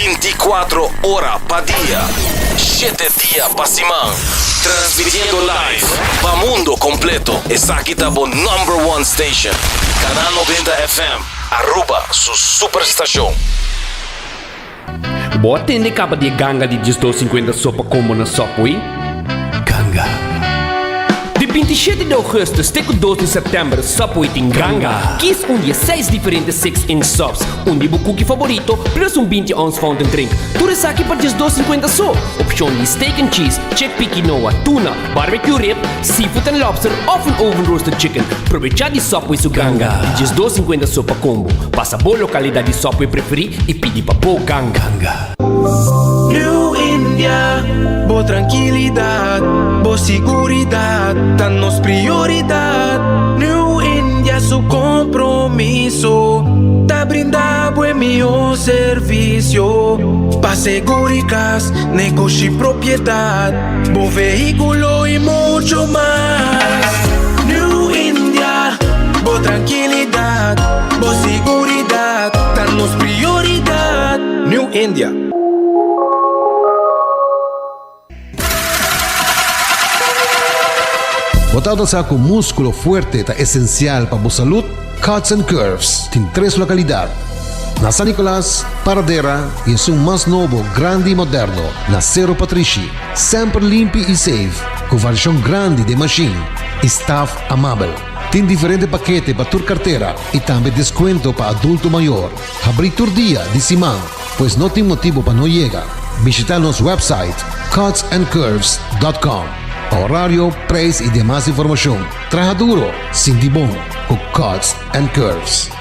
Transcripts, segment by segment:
Binticuatro ora pa dia, shete dia pa siman. Transmitiendo live pa mundo completo. Esaki ta bo number one station. Canal 90 FM, Aruba su superstacion. Bo a tende caba di e ganga di diesdos sinkuenta sopa combo na Subway? Ganga. Di bintishete di augustus te cu dos di september Subway tin ganga. Kies un di e seis diferente six inch subs, un di bo cookie favorito plus un binti ounce fountain drink. Tur esaki pa diesdos sinkuenta so. Opcion di steak and cheese, chickpea quinoa, tuna, barbecue rib, seafood and lobster of un oven roasted chicken. Probecha di Subway su ganga di diesdos sinkuenta so pa combo. Pasa bo localidad di Subway preferi i pidi pa bo ganga. New India, bo trankilidat, bo siguridat ta nos prioridat. New India su kompromiso ta brinda bo e mihó servisio pa seguri kas, negoshi, propiedat, bo vehíkulo i mucho mas. New India, bo trankilidat, bo siguridat ta nos prioridat. New India. Bo tabata sa ku múskulo fuerte ta esensial pa bo salud? Cuts and Curves tin tres lokalidat, na San Nicolas, Paradera i esun mas nobo, grandi i moderno, na Sero Patrishi. Semper limpi i safe, ku variashon grandi den mashin i staf amabel. Tin diferente pakete pa tur kartera i tambe deskuento pa adulto mayor. Habrí tur dia di siman, pues no tin motibu pa no yega. Bishita nos website cutsandcurves.com pa horario, prijs i demas informashon. Traha duro, sinti bon ku Cuts and Curves.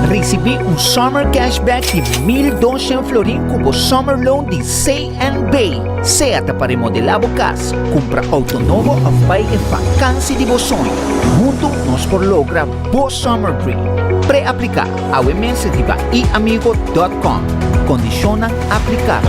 Risibí un Summer Cashback di 1200 florin ku bo Summer Loan di CNB. Sea ta pa remodelá bo kas, kumpra outo nobo òf bai e vakansi di bo soño. Huntu nos por logra bo Summer Dream. Pre-apliká awe mes riba iamigo.com. Kondishonnan aplikabel.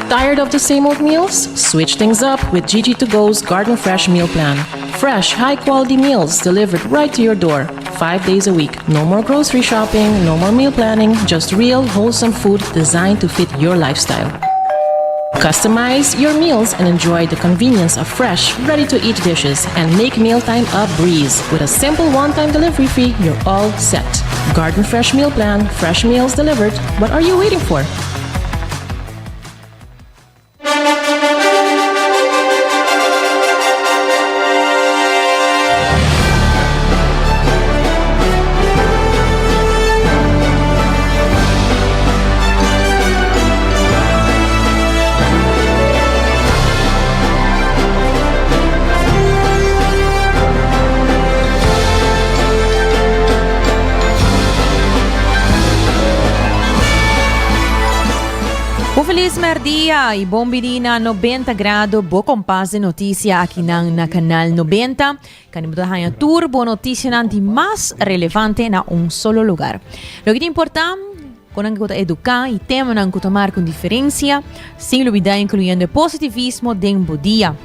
Tired of the same old meals? Switch things up with Gigi to Go's Garden Fresh Meal Plan. Fresh, high quality meals delivered right to your door, five days a week. No more grocery shopping, no more meal planning, just real, wholesome food designed to fit your lifestyle. Customize your meals and enjoy the convenience of fresh, ready to eat dishes and make mealtime a breeze. With a simple one time delivery fee, you're all set. Garden Fresh Meal Plan, fresh meals delivered. What are you waiting for? Un feliz merdia y bon bini na 90 grado bo kompas de noticia aki nan na Canal 90. Kan bo ta haña tur bo noticianan di mas relevante na un solo lugar. Loke ta importa, con nan ku ta educa y temanan ku ta marca un diferencia, sin lubida incluyendo e positivismo den bo dia.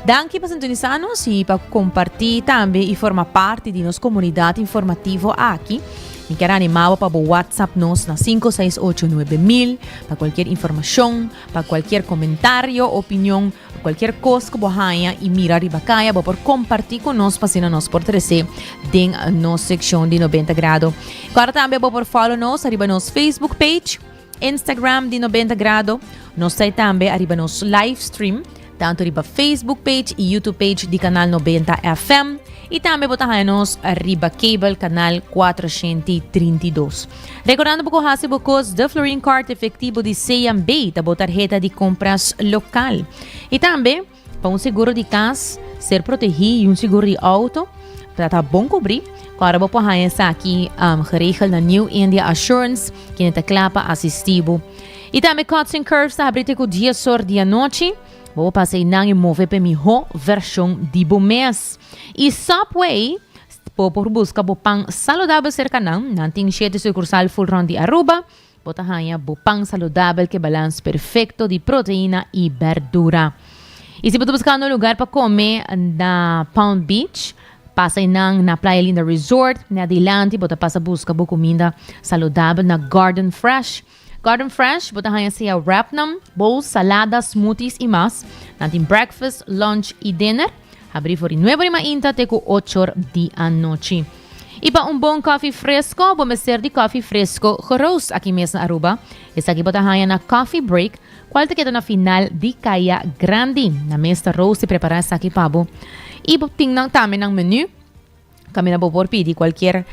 Danki pa sintonisa nos y pa comparti tambe y forma parti di nos comunidad informativo aki. Mi kier anima bo pa bo WhatsApp nos na 568 9000 pa cualkier informacion, pa cualkier comentario, opinion, Cualkier cos cu bo haña y mira riba caya bo por comparti cu nos pa asina nos por trece den nos seccion di 90 grado. Ahora tambe bo por follow nos ariba nos Facebook page, Instagram di 90 grado. Nos ta tambe ariba nos live stream, tanto riba Facebook page y YouTube page di Canal 90 FM. Y tambe bo ta haña nos riba cable canal 432. Recordando bo cu haci bo cos The Florin Card efectivo di CMB ta bo tarheta di compras local. Y tambe pa un seguro di cas ser protegi y un seguro di auto ta ta bon cubri. Cu bo por haña esaki um, geregeld na New India Assurance, quien ta cla pa asisti bo. Y tambe Cuts and Curves ta habri te cu 10 or di anochi. Bo pasa einan y move pe miho version di bo mes. Y Subway, bo por busca bo pan saludabel cerca nan. Nan tin shete sucursal full rond di Aruba. Bo ta haña bo pan saludabel ke balans perfecto di proteína y berdura. Y si bo ta buscando un lugar pa come na Palm Beach, pasa einan na Playa Linda Resort. Na adilanti bo ta pasa busca bo cuminda saludabel na Garden Fresh. Garden Fresh bo ta haña sea wrapnan, bowls, salada, smoothies y mas. Nan tin breakfast, lunch y dinner. Habri for di nuebe di mainta te cu ochor di anochi. Y pa un bon koffie fresco, bo mester di koffie fresco geroost aki mes na Aruba. Esaki bo ta haña na Coffee Break, cual ta keda na final di Caya Grandi. Nan mes ta roost y prepara esaki pa bo. Y bo tin nan tambe nan menu. Caminda bo por pidi cualkier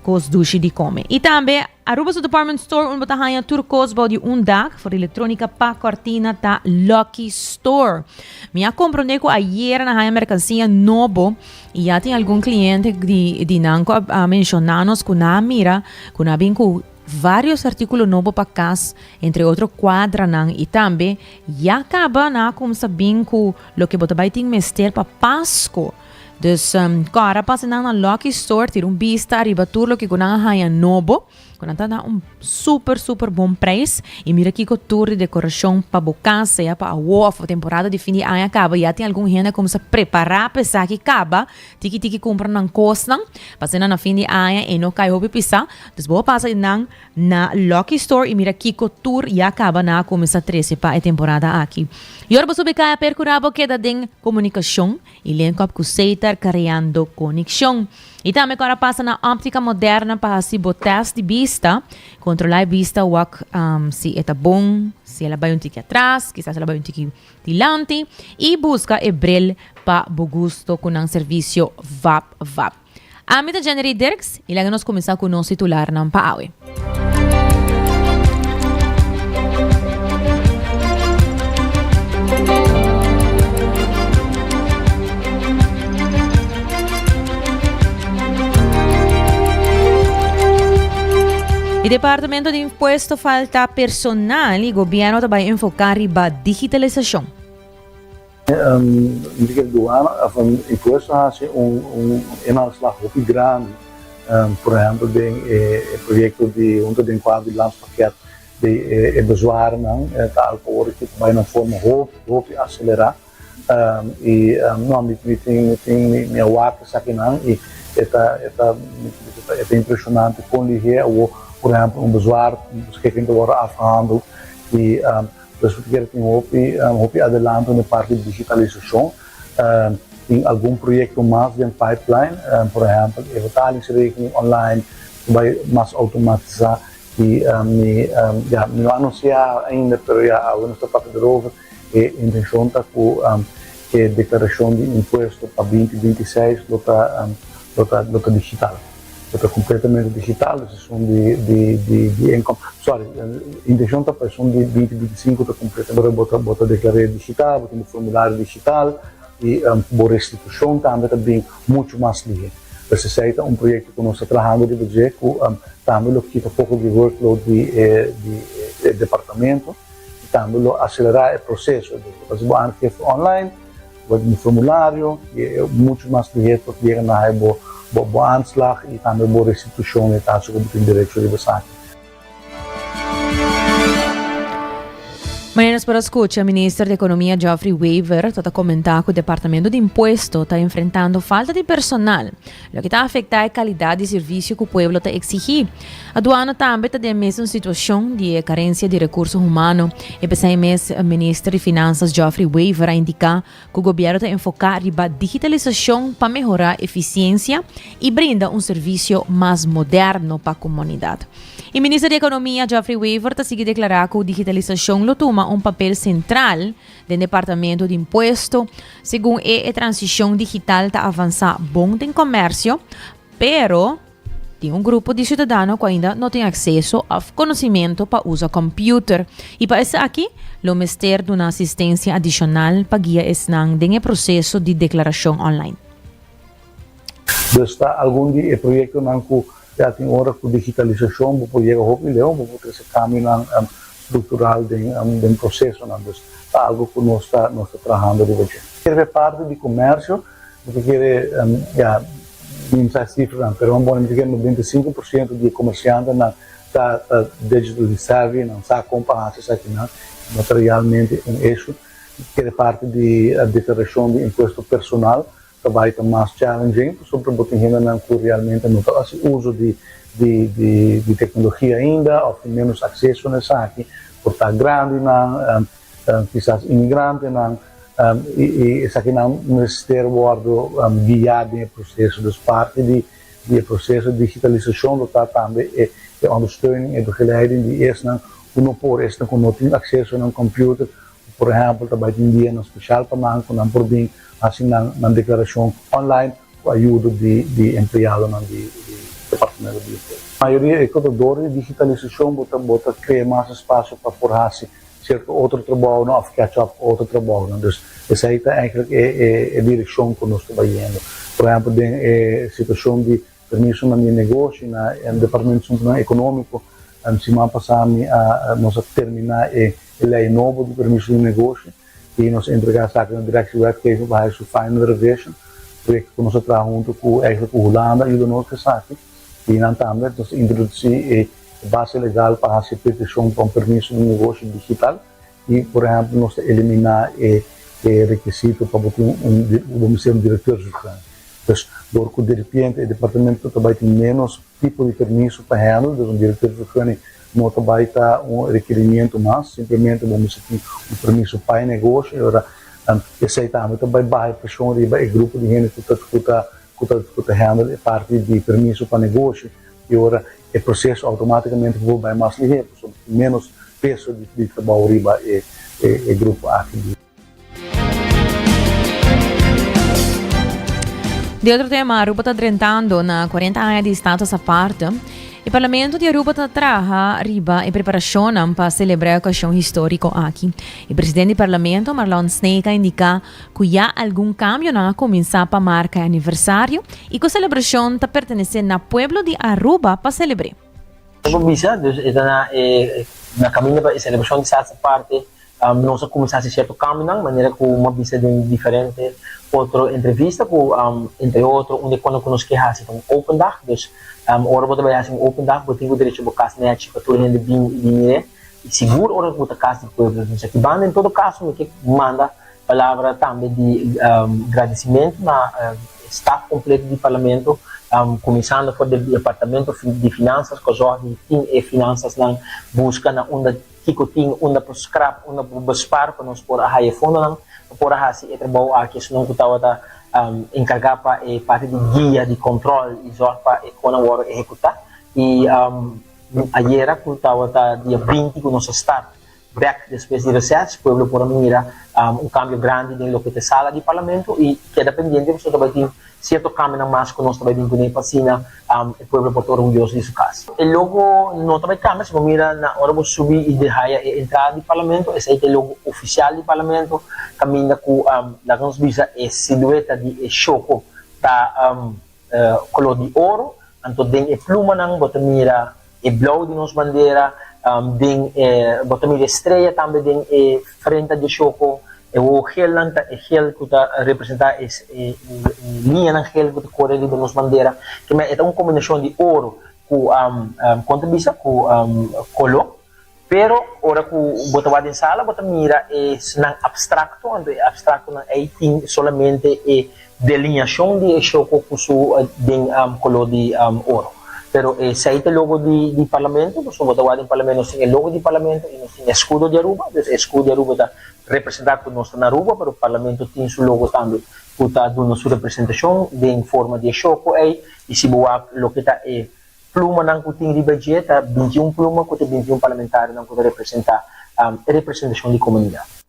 cos dushi di come. Y tambe Aruba su department store unda bo ta haña tur cos bou di un dak, for di electronica pa cortina ta Lucky Store. Mi a comprende cu ayer nan haña mercancia nobo y ya tin algun cliente di di nan cu a menciona nos cu nan a mira cu nan a bin cu varios articulo nobo pa cas, entre otro cuadranan y tambe ya caba nan a cuminsa bin cu loke bo ta bay tin mester pa Pasco. Dus kòrda pasa nan na Lucky Store, tira un bista ariba tur loke ku nan a haña nobo, ku nan ta na un super super bon prijs. I mira kiko tur di dekorashon pa bo kas, sea pa awo òf temporada di fin di aña kaba, ya tin algun hende a kuminsá prepará pa esaki kaba, tiki tiki kumpra nan kosnan, pa asina na fin di aña e no kai hopi pisá. Dus bo a pasa nan na Lucky Store i mira kiko tur ya kaba nan a kuminsá trese pa e temporada aki. I ora bo subi kaya perkurá bo keda den komunikashon. I link up ku Seitar Creando Konekshon. I tambe ku ora pasa na Optica Moderna pa hasi bo test di bista, kontrolá e bista wak si e ta bon, si el a bai un tiki atras, kisas el a bai un tiki dilanti, i buska e bril pa bo gusto ku nan servisio vap vap. Ami ta Jennery Dirks i laga nos kuminsá ku nos titularnan pa awe. E Departamento di Impuesto falta personal y gobierno ta bay enfoca riba digitalisacion. Mi ta kere duana of impuesto a hasi un inhaalslag hopi grandi, por ehempel den e proyecto di hunto den cuadro di landspakket di e bezwaarnan ta algo ora cu ta bay na un forma hopi hopi acelera y no mi tin mi tin mi a wak esakinan y e ta e ta e ta impresionante con lihe awo por ehempel un bezwaar beschikking ta wordo afgehandeld y Dus bo ta kere tin hopi hopi adelanto den parti di digitalisashon. Tin algun proyekto mas den pipeline, por ehèmpel e betalingsrekening online ta bai mas outomatisá i mi ya mi no a anunsiá ainda pero ya awe nos ta papia derover. E intenshon ta ku e deklarashon di impuesto pa binti 26 lo ta lo ta lo ta digital. Lo ta completamente digital, dus esun di di di di inkom, sorry, intencion ta pa esun di binti 25 ta completamente, bo ta bo ta declar'é digital, bo tin bo formulario digital y bo restitucion tambe ta bin mucho mas lihe. Dus esei ta un proyecto cu nos ta trahando riba dje cu tambe lo kita poco di workload di e di e departamento y tambe lo acelera e proceso. Dus bo ta haci bo aangifte online. Bo tin formulario y e mucho mas liher por yega na hay bo bo aanslag y tambe bo restitucion e caso cu bo tin derecho riba esaki. Manera nos por a scucha, Minister di Economia Geoffrey Wever ta ta comenta cu Departamento di Impuesto ta enfrentando falta di personal, loke ta afecta e calidad di servicio cu pueblo ta exigi. Aduana tambe ta den mesun situacion di e carencia di recurso humano. E p'esei mes Minister di Finanzas Geoffrey Wever a indica cu gobierno ta enfoca riba digitalisacion pa mehora eficiencia y brinda un servicio mas moderno pa comunidad. E Minister di Economia Geoffrey Wever ta sigui declara cu digitalisacion lo tuma un papel central den Departamento di Impuesto. Segun e, e transicion digital ta avansa bon den comercio, pero Tin un grupo di ciudadano cu ainda no tin acceso of conocimento pa usa computer y pa esaki lo mester duna asistencia adicional pa guia esnan den e proceso di declaracion online. Dus ta algun di e proyectonan cu ya tin ora cu digitalisacion bo por yega hopi leu, bo por trece cambionan structural den procesonan. Dus ta algo cu nos ta nos ta trahando riba dje. Riba e parti di comercio Mi ta kere, ya, mi no sa e sifranan, pero bon, mi ta kere 95% di e komersiantenan ta ta digitally savvy, nan sa kon pa hasi esakinan, no ta realmente un issue. Kere parti di declaracion di impuesto personal ta bay ta mas challenging pasobra bo tin hendenan cu realmente no ta haci uso di di tecnologia ainda of tin menos acceso na esaki, por ta grandinan, kisas inmigrantenan y esakinan mester wordo guia den e proceso. Dus parti di e proceso di digitalisacion lo ta tambe e ondersteuning, e begeleiding di esnan cu no por, esnan cu no tin acceso na un computer, Por ehèmpel, ta bai tin dianan spesial pa nan ku nan por bin hasi nan nan deklarashon online ku ayudo di di empleadonan di di Departamento di Impuesto. Mayoria e ku ta dor di digitalisashon bo ta bo ta krea mas espasio pa por hasi sierto otro trabounan òf catch up ku otro trabounan. Dus esei ta eigentlik e e e direkshon ku nos ta bai yendo. Por ehèmpel den e situashon di Permisonan di negoshi na Departamento di Asuntunan Ekonómiko. Siman pasá mi a nos a terminá e lei nobo di permiso di negoshi i nos a entregá esaki na Directie Wetgever pa haci su final revision. Proyekto ku nos a traha huntu ku eigenlijk ku Hulanda a yuda nos ku esaki i nan tambe nos a introdusí e base legal pa hasi petishon pa un permiso di negoshi digital i por ehèmpel nos ta eliminá e rekisito pa bo tin un bo mester un directeursvergunning. Pues, dor cu diripiente e departamento ta bay tin menos tipo di permiso pa handle, dus un directeursvergunning no ta bay ta un requerimiento mas, simplemente bo mester tin un permiso pa e negoshi, y ora esey tambe ta bay baha e presion riba e grupo di hende cu ta cu ta cu ta cu ta handle e parti di permiso pa negoshi, y ora e proceso automaticamente por bay mas lihe, pasobra tin menos peso di trabao riba e e grupo aki di. Di otro tema, Aruba ta drentando na 40 aña di status aparte. E Parlamento di Aruba ta traha riba e preparacionnan pa celebra e ocasion historico aki. E presidente di Parlamento, Marlon Sneek, a indica cu ya algun cambionan a cuminsa pa marca e aniversario y cu celebracion ta pertenece na pueblo di Aruba pa celebre. Bo bisa, dus e ta na e na caminda pa e celebracion di status aparte. Nos a kuminsá hasi sierto kambionan, manera ku mi a bisa den diferente otro entrevista ku entre otro un di e kosnan ku nos ke hasi ta un open dag. Dus ora bo ta bai hasi un open dag bo tin ku derecho bo kas nèchi pa tur hende bin i bin mir'é i sigur ora ku bo ta kas di pueblo. Dus aki banda en todo kaso mi ke manda palabra tambe di gradisimentu na staf kompleto di parlamento kuminsando for di departamento di finansas ku a zòrg di tin e finansasnan buska na unda Kiko tin unda por scrap, unda por bespar pa nos por a haya e fondonan pa por a haci e trabou aki. Esunnan cu tawata encarga pa e parti di guia, di control y zorg pa e conan worde ehecuta. Y ayera cu tawata dia 20 cu nos a start bek despues di reces, pueblo por a mira un cambio grandi den loke ta e sala di parlamento y keda pendiente pasobra ta bay tin Cierto cambionan mas cu nos ta bay bin cune pa asina e pueblo por ta orguyoso di su cas. E logo no ta bay cambia, si bo mira na ora bo subi y haya e entrada di Parlamento, esey ta e logo oficial di Parlamento, caminda cu laga nos bisa e silueta di e shoco ta color di oro, anto den e plumanan bo ta mira e blauw di nos bandera, den e bo ta mira e strea tambe den e frenta di e shoko, e wowo gelnan ta e gel ku ta representá e e liñanan gel ku ta kore riba nos bandera. Ke men e ta un kombinashon di oro ku kon ta bisa ku koló. Pero ora ku bo ta wak den sala bo ta mira esnan abstrakto, anto e abstraktonan ei tin solamente e delineashon di e shoko ku su den koló di oro. Pero esei ta e logo di di parlamento, pasobra bo ta wak den parlamento nos tin e logo di parlamento i nos tin e eskudo di Aruba, dus e eskudo di Aruba ta representá ku nos ta na Aruba, pero parlamento tin su logo tambe ku ta duna su representashon den forma di e shoko ei, i si bo wak loke ta e Plumanan ku tin riba dje ta 21 pluma ku ta 21 parlamentarionan ku ta representá e representashon di komunidat.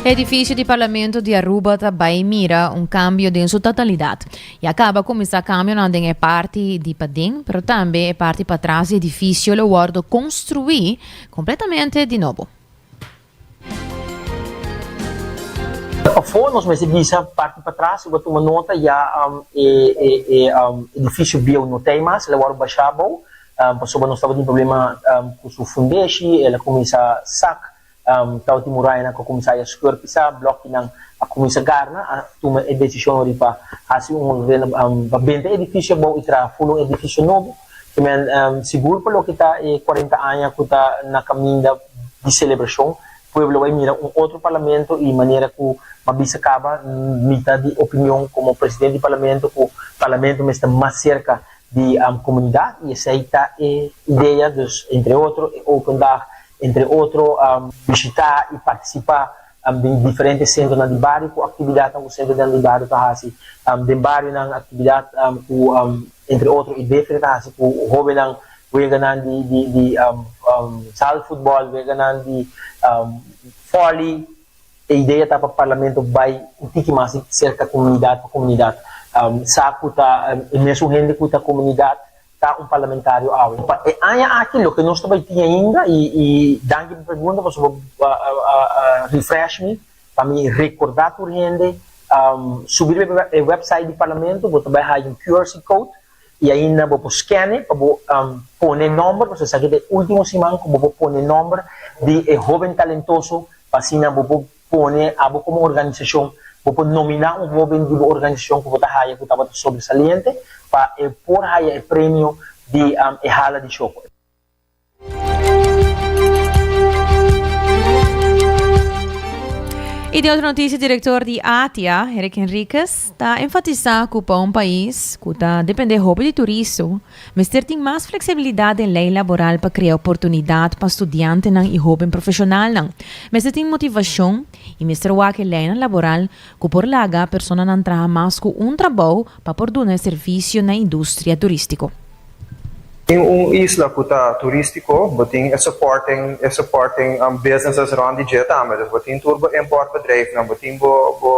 Edifisio di Parlamento di Aruba ta bai mira un kambio den su totalidat. Ya kaba kuminsá kambionan den e parti di paden, pero tambe e parti patras di edifisio lo wòrdu konstruí kompletamente di nobo. Pafó nos mester bisa parti patras si bo tuma nota ya e e edifisio bieu no ta ei mas, el a wòrdu bashá abou pasobra nos tabatin problema ku su fundeshi, el a kuminsá sak, tabatin murayanan ku a kuminsá ya skùr pisá, blòkinan a kuminsá garna, a tuma e desishon ori pa hasi un pa benta e edifisio abou i traha ful un edifisio nobo. Sigur pa loke ta e kuarenta aña ku ta na kaminda. di selebrashon. Pueblo bai mira un otro parlamento i manera ku m'a bisa kaba mi ta di opinion komo presidente di parlamento ku parlamento mester mas serka di komunidat i esei ta e idea dus entre otro e open dag entre otro bishita i partisipá den diferente sentronan di bario ku aktividatnan ku sentronan di bario ta hasi den barionan aktividat ku entre otro e DEFRE ta hasi ku hóbennan weganan di di di zaalvoetbal weganan di vòli e idea ta pa parlamento bai un tiki mas serka komunidat pa komunidat sa ku ta e mesun hende ku ta komunidat ta un parlamentario awe. Pa e aña aki loke nos ta bai tin ainda y y danki pa pregunta pasobra bo a refresh mi pa mi recorda tur hende subi riba e website di parlamento bo ta bai haya un QRC code y ainda bo por scan e pa bo pone nomber pasobra esaki ta e ultimo siman cu bo por pone nomber di e hoben talentoso pa asina bo por Pone abo komo organisashon, bo por nominá un hóben di bo organisashon ku bo ta haya ku tabata sobresaliente pa e por haya e premio di e hala di Shoko. I den otro notisia direktor di ATIA, Eric Henriquez, ta enfatisá ku pa un pais ku ta dependé hopi di turisto, Mester tin mas flexibilidad den ley laboral pa crea oportunidad pa studiantenan y hoben profesionalnan. Mester tin motivacion y mester wak e leynan laboral cu por laga personanan traha mas cu un trabou pa por duna e servicio na industria turistico. Den un isla cu ta turistico, bo tin e supporting e supporting businesses rond di dje tambe. Dus bo tin tur bo importbedrijfnan, bo tin bo bo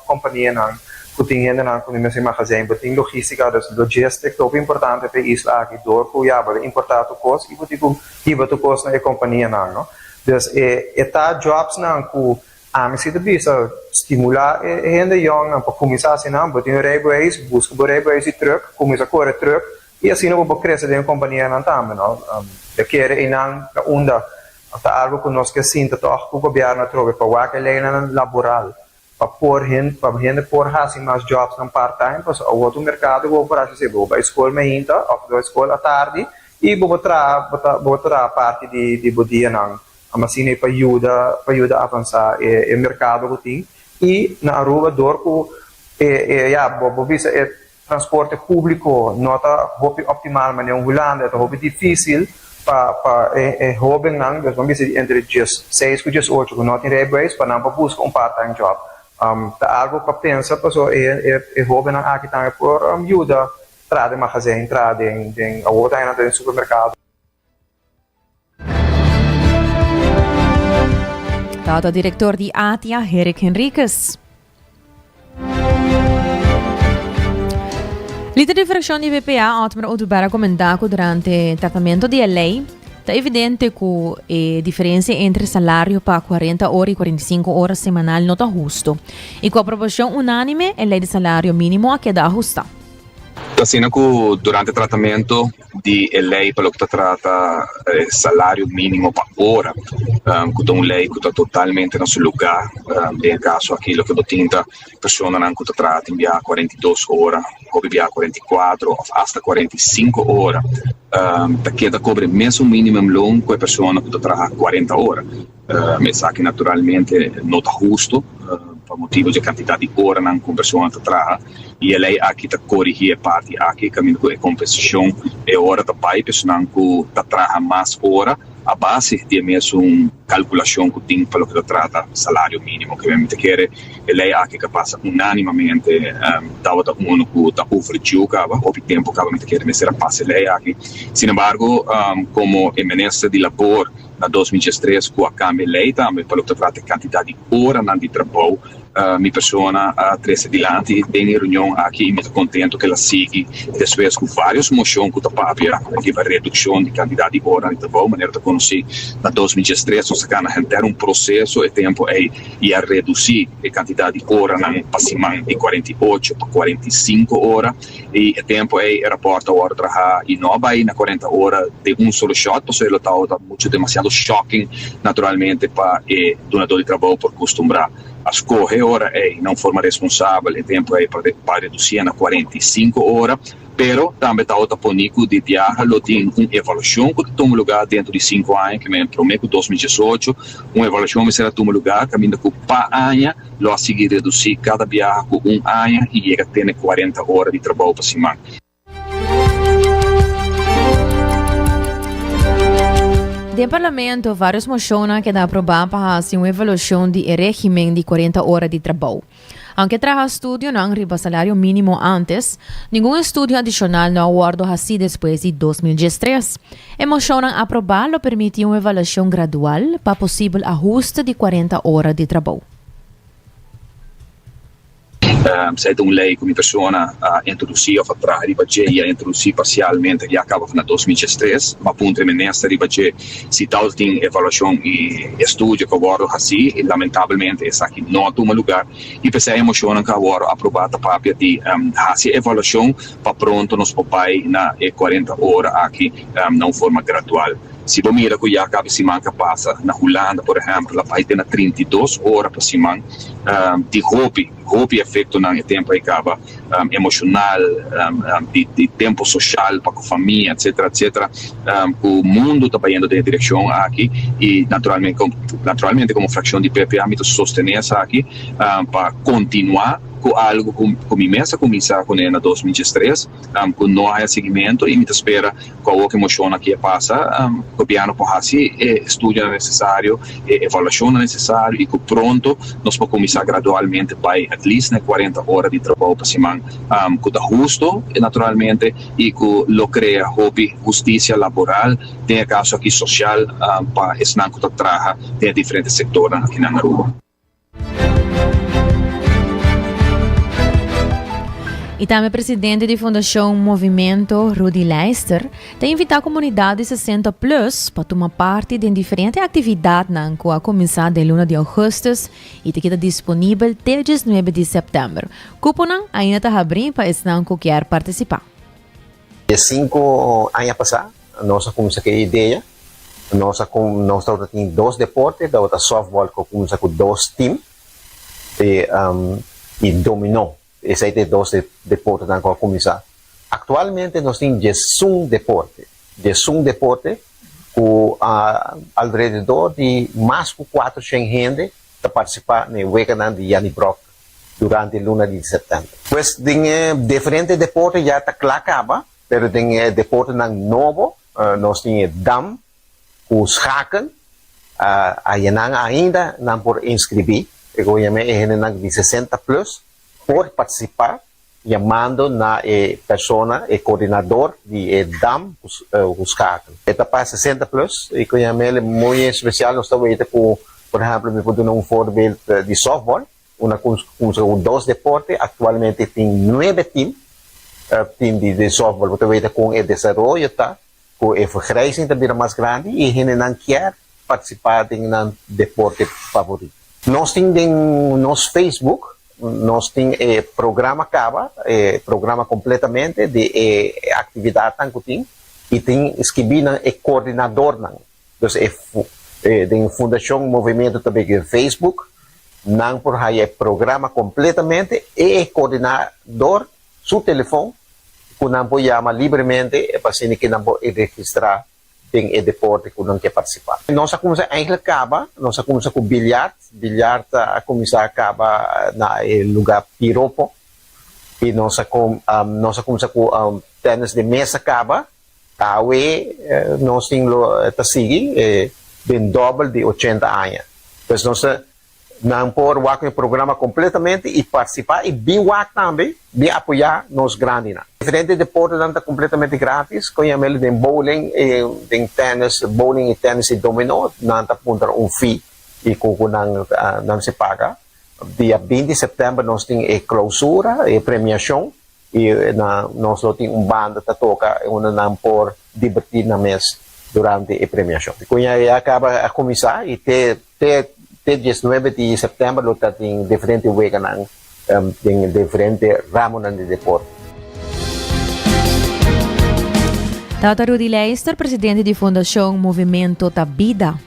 companianan. Ku tin hendenan ku mi mester magazijn, bo tin logistica, dus logistic ta hopi importante pa e isla aki door ku ya bo ta importa tur kos i bo tin ku hiba tur kos na e kompanianan no. Dus e e ta jobsnan ku ami si ta bisa stimula e e hende yòngnan pa kuminsá hasi nan, bo tin un rijbewijs, buska bo rijbewijs di trùk, kuminsá kore trùk i asina bo por krese den e kompanianan tambe no. Ta kere einan ta unda ta algu ku nos ke sinta tòg ku gobièrnu atrobe pa wak e leynan laboral Pa por hende pa hende por hasi mas jobsnan part time pasobra awor ta un merkado ku bo por hasi esei bo bai skol mainta òf bo bai skol atardi i bo por traha bo ta bo traha parti di di bo dianan asina pa yuda pa yuda avansá e e merkado ku tin i na Aruba dor ku e e ya bo bo bisa e Transporte públiko no ta hopi optimal manera un Hulanda, e ta hopi difísil pa pa e e hóbennan, dus ban bisa di entre diesseis ku diesocho ku no tin rijbewijs pa nan por buska un part time job. Ta algu pa pensa pasobra e e e hóbennan aki tambe por yuda traha den magazijn, traha den den awor ta nan ta den supermerkado. Tata director di ATIA, Herrick Henriquez. Lider di fraccion di VPA, Otmar Oduber, a comenta cu durante tratamento di e ley ta evidente cu e diferencia entre salario pa 40 ora y 45 ora semanal no ta husto. Y cu aprobacion unanime e ley di salario minimo a keda ahusta. Ta asina cu durante tratamento di e ley pa loke ta trata e salario minimo pa ora, cu ta un ley cu ta totalmente na su lugar. Den e caso aki loke bo tin ta personanan cu ta traha tin biaha 42 ora, hopi biaha 44 of hasta 45 ora, ta keda cobra e mesun minimum loon cu e persona cu ta traha 40 ora. Esaki naturalmente no ta husto pa motibo dje kantidat di oranan ku un persona ta traha i e lei aki ta korigí e parti aki kaminda ku e kompensashon e ora ta bai personan ku ta traha mas ora a base di e mesun kalkulashon ku tin pa loke ta trata salario mínimo. Ke mi ta kere e lei aki ka pasa unánimamente tabata unu ku ta overdue kaba hopi tempu kaba mi ta kere mester a pasa e lei aki. Sinembargo komo e minister di labor Na 2013 ku a kambia e lei tambe pa loke ta trata e kantidat di oranan di trabou, mi persona a trese dilanti den e reunion aki i mi ta kontentu ku el a sigui despues ku vários moshon ku ta papia riba redukshon di kantidat di oranan di trabou. Manera ta konosí na 2013 nos a kana henter un proseso e tempu ei i a redusí e kantidat di oranan pa siman di 48 pa 45 ora. I e tempu ei e rapòrt a wòrdu trahá i no a bai na 40 ora den un solo shòt pasobra e lo tabata muchu demasiado. demasiado shocking naturalmente pa e dunadó di trabou por kustumbrá. A skohe ora ei na un forma responsabel e tempu ei pa redusié na 45 ora. Pero tambe tabata poni ku di biaha lo tin un evaluashon ku ta tuma lugá dentro di sinku aña, ke men promé ku 2018 un evaluashon mester a tuma lugá kaminda ku pa aña lo a sigui redusí kada biaha ku un aña i yega tene 40 ora di trabou pa siman. Den Parlamento varios moshonnan a keda aprobá pa hasi un evaluashon di e régimen di 40 ora di trabou. Aunke traha studionan riba salario mínimo antes, ningun estudio adishonal no a wòrdu hasí despues di 2013. E moshonnan aprobá lo permití un evaluashon gradual pa posibel ahuste di 40 ora di trabou. Esei ta un lei ku mi persona a introdusí òf a traha riba dje i a introdusí parsialmente ya kaba na 2013. Mi a puntra e minister riba dje si tal tin evaluashon i estudio ku a wòrdu hasí i lamentablemente esaki no a tuma lugar i p'esei e moshonnan ku a wòrdu aprobá ta papia di hasi e evaluashon pa pronto nos por bai na e 40 ora aki na un forma gradual. Si bo mira ku ya kaba e siman ku a pasa na Hulanda por ehèmpel a bai te na 32 ora pa siman di hopi hopi efektonan e tempu ei kaba emoshonal di tempu soshal pa ku famia etsetera etsetera ku mundu ta bayendo den e direkshon aki i naturalmente komo frakshon di PPA mi ta sostené esaki pa kontinuá ku algu ku mi mes a kuminsá kuné na 2013 ku no a haya siguimentu i mi ta spera Ku awor ku e moshon aki a pasa, gobièrnu por hasi e estudionan nesesario, e evaluashonnan nesesario i ku pronto nos por kuminsá gradualmente bai at least na e 40 ora di trabou pa siman ku ta husto naturalmente i ku lo krea hopi hustisia laboral, den e kaso aki sosial, pa esnan ku ta traha den e diferente sektornan aki na Aruba. Y tambe presidente di Fundacion Movimento, Rudy Leister, ta invita comunidad di 60 plus pa tuma parti den diferente actividadnan cu a cuminsa den luna di augustus y ta keda disponibel te 19 di september. Cuponan ainda ta habri pa esnan cu kier participa. E sinku aña pasá nos a kuminsá ku e idea. Nos a nos tabata tin dos deporte, tabata sòftbòl ku a kuminsá ku dos tim i i dominó. Esei ta e dos deportenan ku a kuminsá. Aktualmente nos tin diesun deporte, diesun deporte ku alrededor di mas ku kuatroshen hende ta partisipá na e weganan di Jannie Brok durante luna di sèptèmber. Pues den e diferente deporte ya ta kla kaba, pero den e deportenan nobo nos tin e dam ku schaken, ayanan ainda nan por inskribí, e ku yama e hendenan di 60 plus por partisipá yamando na e persona, e koordinador di e dam ku schaken. E ta pa 60 plus i ku yama el muy espesial nos ta weta ku por ehèmpel mi por duna un voorbeeld di softball. Una cuminsa cu dos deporte, actualmente tin nuebe team, team di softball. Bo ta weta con e desaroyo ta, cu e vergrijzing ta bira mas grandi y hendenan kier participa den nan deporte favorito. Nos tin den nos Facebook, nos tin e programa caba, e programa completamente di e actividadnan cu tin y tin skibi nan e coordinadornan. Dus e den Fundacion Movimiento ta bek den Facebook, nan por haya e programa completamente e e coordinador su telefon cu nan por yama libremente pa asina ki nan por registra den e deporte cu nan ke participa. Nos a cuminsa eigenlijk caba, nos a cuminsa cu biljart, biljart a cuminsa caba na e lugar Piropo y nos a nos a cuminsa cu tennis de mesa caba. Awe nos tin lo ta sigui den dòbel di 80 aña. Pues nos ta nan por wak e programa completamente y participa y bin wak tambe, bin apoya nos grandinan. Diferente deportenan ta completamente gratis, con yam'el den bowling, den tennis, bowling y tennis y domino, nan ta puntra un fee y cu cu nan nan mester paga. Dia 20 september nos tin e clausura, e premiacion. I na nos lo tin un banda ta toka unda nan por dibertí nan mes durante e premiashon. Ku ya kaba a kuminsá i te te te 19 di sèptèmber lo ta tin diferente weganan den diferente ramonan di deporte. Tabata Rudy Leister, presidente di Fundacion Movimento ta Bida.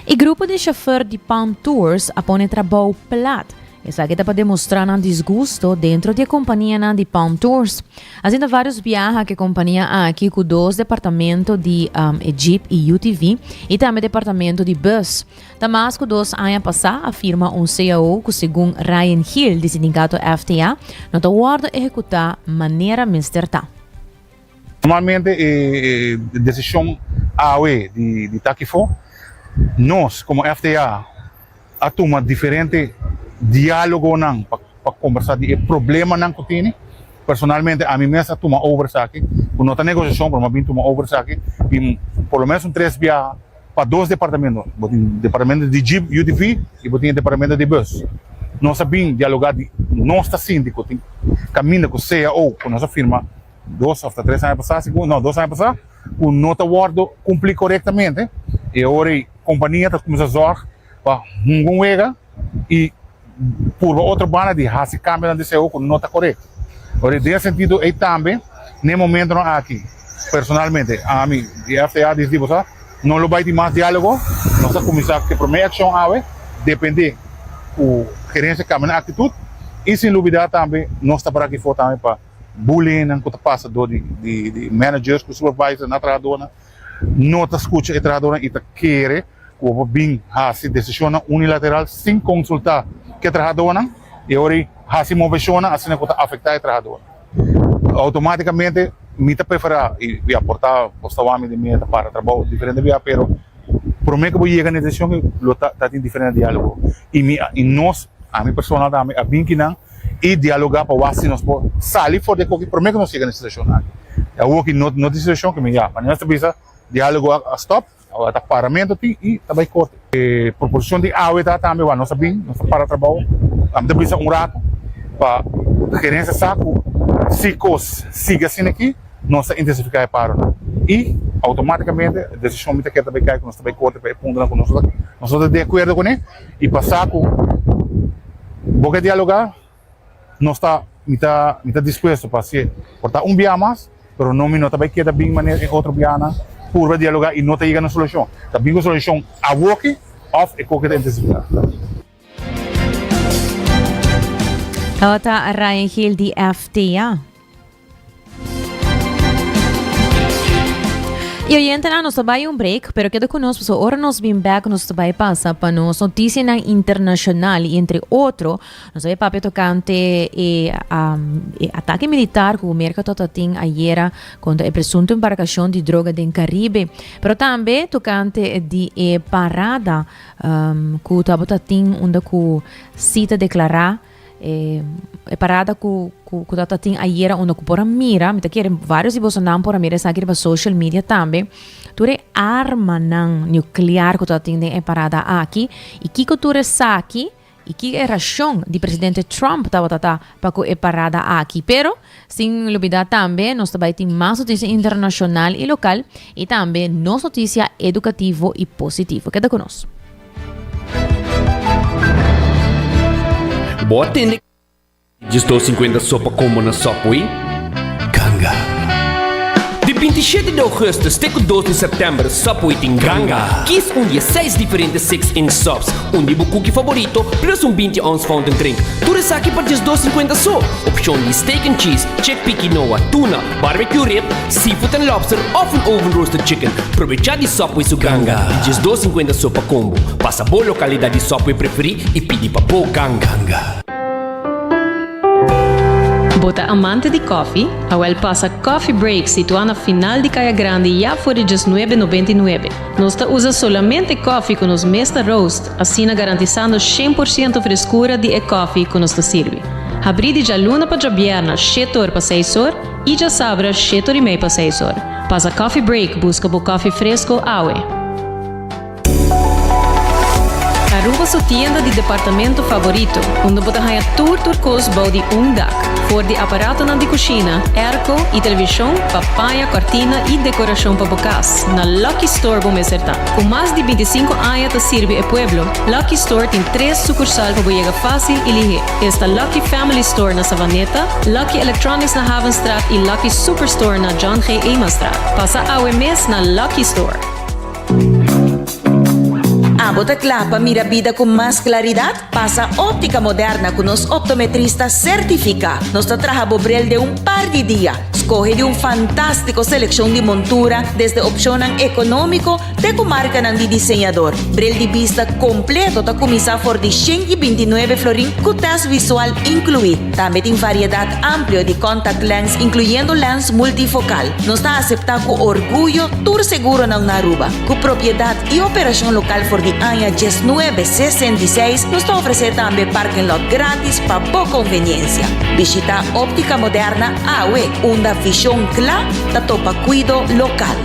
E grupo di chauffeur di Palm Tours a pone trabou plat. Esaki ta pa demostra nan disgusto dentro di e companianan di Palm Tours. Asina varios biaha cu e compania aki cu dos departamento di um, e Jeep y UTV y tambe departamento di bus. Ta mas cu dos aña pasa a firma un cao cu segun Ryan Hill di sindicato FTA no ta wordo ehecuta manera mester ta. Normalmente e decision awe di ta kifo, nos como FTA a tuma diferente dialogonan pa combersa di e problemanan cu tini. Personalmente ami mes a tuma over esaki, cu no ta negociacion pero mi a bin tuma over esaki y por lo menos un tres biaha pa dos departamento, bo tin departamento di jeep UTV y bo tin e departamento di bus. Nos a bin dialoga di nos ta sinti cu tin caminda cu cao cu nos a firma dos of ta tres aña pasa sigur, no dos aña pasa cu no ta wordo cumpli corectamente y awor e compania ta cuminsa zorg pa hunga un wega y purba otro banda di haci cambionan di cao cu no ta corecto. Ora den e sentido ey tambe n'e momentonan aki personalmente ami di FTA disdi bo sa no lo bay tin mas dialogo, nos a cuminsa cu e prome accion awe depende cu gerencia cambia nan actitud y sin lubida tambe nos ta para aki for tambe pa bullyingnan cu ta pasa door di di managers cu supervisors na trahadornan no ta scucha e trahadornan y ta kere cu bo por bin haci decisionnan unilateral sin consulta cu e trahadornan y ora y haci movecionnan asina cu ta afecta e trahadornan. Automaticamente mi ta prefera y ya por ta bo sta wami di mi ta para trabao diferente bia pero prome cu bo yega na e decision lo ta tin diferente dialogo y mi y nos ami personal tambe a bin kinan y dialoga pa wak si nos por sali for di e koki prome ku nos yega na e situashon aki. E awoki no no tin situashon ku mi ya manera nos ta bisa dialogo a stop awor ta paramento tin y ta bay korte. E proposishon di awe ta tambe wak nos a bin nos ta para trabou ami ta bisa un rato pa gerencia sa ku si kos sigui asina aki nos ta intensifica e paronan y automaticamente e desishon mi ta keda ta bay kai ku nos ta bay korte pa e puntonan ku nos no ta di akuerdo kune. Y pa sa cu bo ke dialoga, nos ta, mi ta, mi ta dispuesto pa hacié. Por ta un bia mas, pero no mi no ta bay keda bin manera e otro bianan purba dialoga y no ta yega na solucion. Ta bin cu solucion awoki of e koke ta intensifica. Tabata Ryan Gil di FTA. Y oyentenan, nos ta bai un break, pero keda ku nos, pasobra ora nos bin back, nos ta bai pasa pa nos noticianan internacional y entre otro, nos ta bai papia tocante e, um, e ataque militar ku Merca tota tin ayera contra e presunto embarcacion di droga den Caribe, pero tambe tocante di e parada um, ku tabata tin unda ku si ta declara E, e parada ku, ku, ku tata tin ayera unda ku por a mira, mi ta kere varios di bosonan por a mira esaki riba social media tambe, tur e armanan nuclear ku tata tin den e parada aki, i kiko tur esaki, i ki e rashon di presidente Trump tabata ta pa ku e parada aki. Pero, sin lubida tambe, nos ta bai tin mas notisia internashonal i lokal, i tambe nos notisia edukativo i positivo. Keda ku nos. Bo a tende 12.50 sopa combo na Subway? Ganga! Di 27 di augustus te cu 2 di september Subway tin ganga! Kies un di e seis diferente six inch subs, un di bo cookie favorito plus un 20 ounce fountain drink. Tur esaki pa 12.50 so! Opcion di steak and cheese, chickpea quinoa, tuna, Barbecue rib, seafood and lobster of un oven roasted chicken. Probecha di Subway su ganga di 12.50 so pa combo. Pasa bo localidad di Subway preferi y pidi pa bo ganga. Bo ta amante di koffie? Awel pasa Coffee Break situá na final di Kaya Grandi ya for di 1999. Nos ta usa solamente koffie ku nos mes ta roast, asina garantisando 100% freskura di e koffie ku nos ta sirbi. Habrí di djaluna pa djabièrna shete or pa seis or i djasabra shete or i mei pa seis or. Pasa Coffee Break buska bo koffie fresco awe. Aruba. boso tienda di departamento favorito, unda bo ta haña tur tur kos bou di un dak. For di aparatonan di kushina, airco i televishon pa paña, kòrtina i dekorashon pa bo kas, na Lucky Store bo mester ta. Ku mas di bintisinku aña ta sirbi e pueblo, Lucky Store tin tres sukursal pa bo yega fásil i lihé. Esta Lucky Family Store na Savaneta, Lucky Electronics na Havenstraat i Lucky Superstore na John G. Emanstraat. Pasa awe mes na Lucky Store. Abo ta kla pa mira bida ku mas klaridat? Pasa Óptica Moderna ku nos optometrista sertifiká. Nos ta traha bo bril den un par di dia. Skohe di un fantástiko selekshon di montura, desde opshonnan ekonómiko te ku markanan di diseñador. Bril di bista kompleto ta kuminsá for di 129 florin ku tèst visual inkluí. Tambe tin variedat amplio di contact lens inkluyendo lens multifokal. Nos ta aseptá ku orguyo tur seguronan na Aruba. Ku propiedat i operashon lokal for di aña diesnuebe 66, nos ta ofresé tambe parking lot gratis pa bo konveniensia. Bishitá Óptica Moderna awe, unda vishon kla ta topa kuido lokal.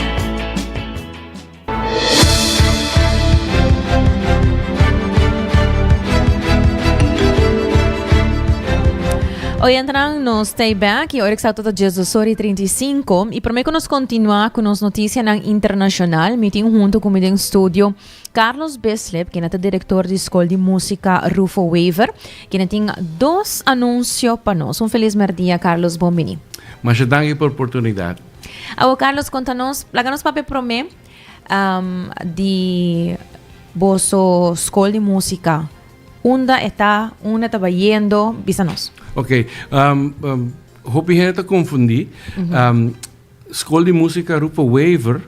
Oyentenan, nos ta back y ora exacto ta 12 ora y 35 y prome cu nos continua cu nos noticianan internacional, mi tin hunto cu mi den studio Carlos Bislip, quien ta director di School di Musica Rufo Wever, quien tin dos anuncio pa nos. Un feliz merdia, Carlos, bon bini. Masha danki pa oportunidad. Awo Carlos, conta nos, laga nos papia prome um, di boso School di Musica. Unda e ta? Unda ta bayendo? Bisa nos. Ok, um, um, hopi hende ta confundí. Mm -hmm. um, School di Música Rufo Wever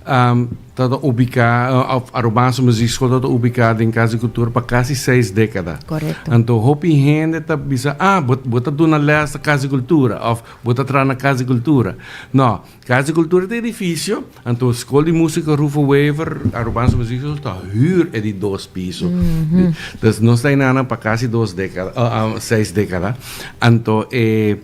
um, ta ubica, uh, of Arubaanse Muziekschool ta ubica den Casa di Cultura pa casi seis década. Correcto. Anto hopi hende ta bisa, ah, bo, bo ta duna les na Casa di Cultura, of bo ta traha na Casa di Cultura. No, Casa di Cultura ta edificio, anto School di Musica Rufo Wever, Arubaanse Muziekschool ta huur e di dos piso. Mm -hmm. Dus nos ta inana pa casi dos década, uh, uh, seis década. Anto e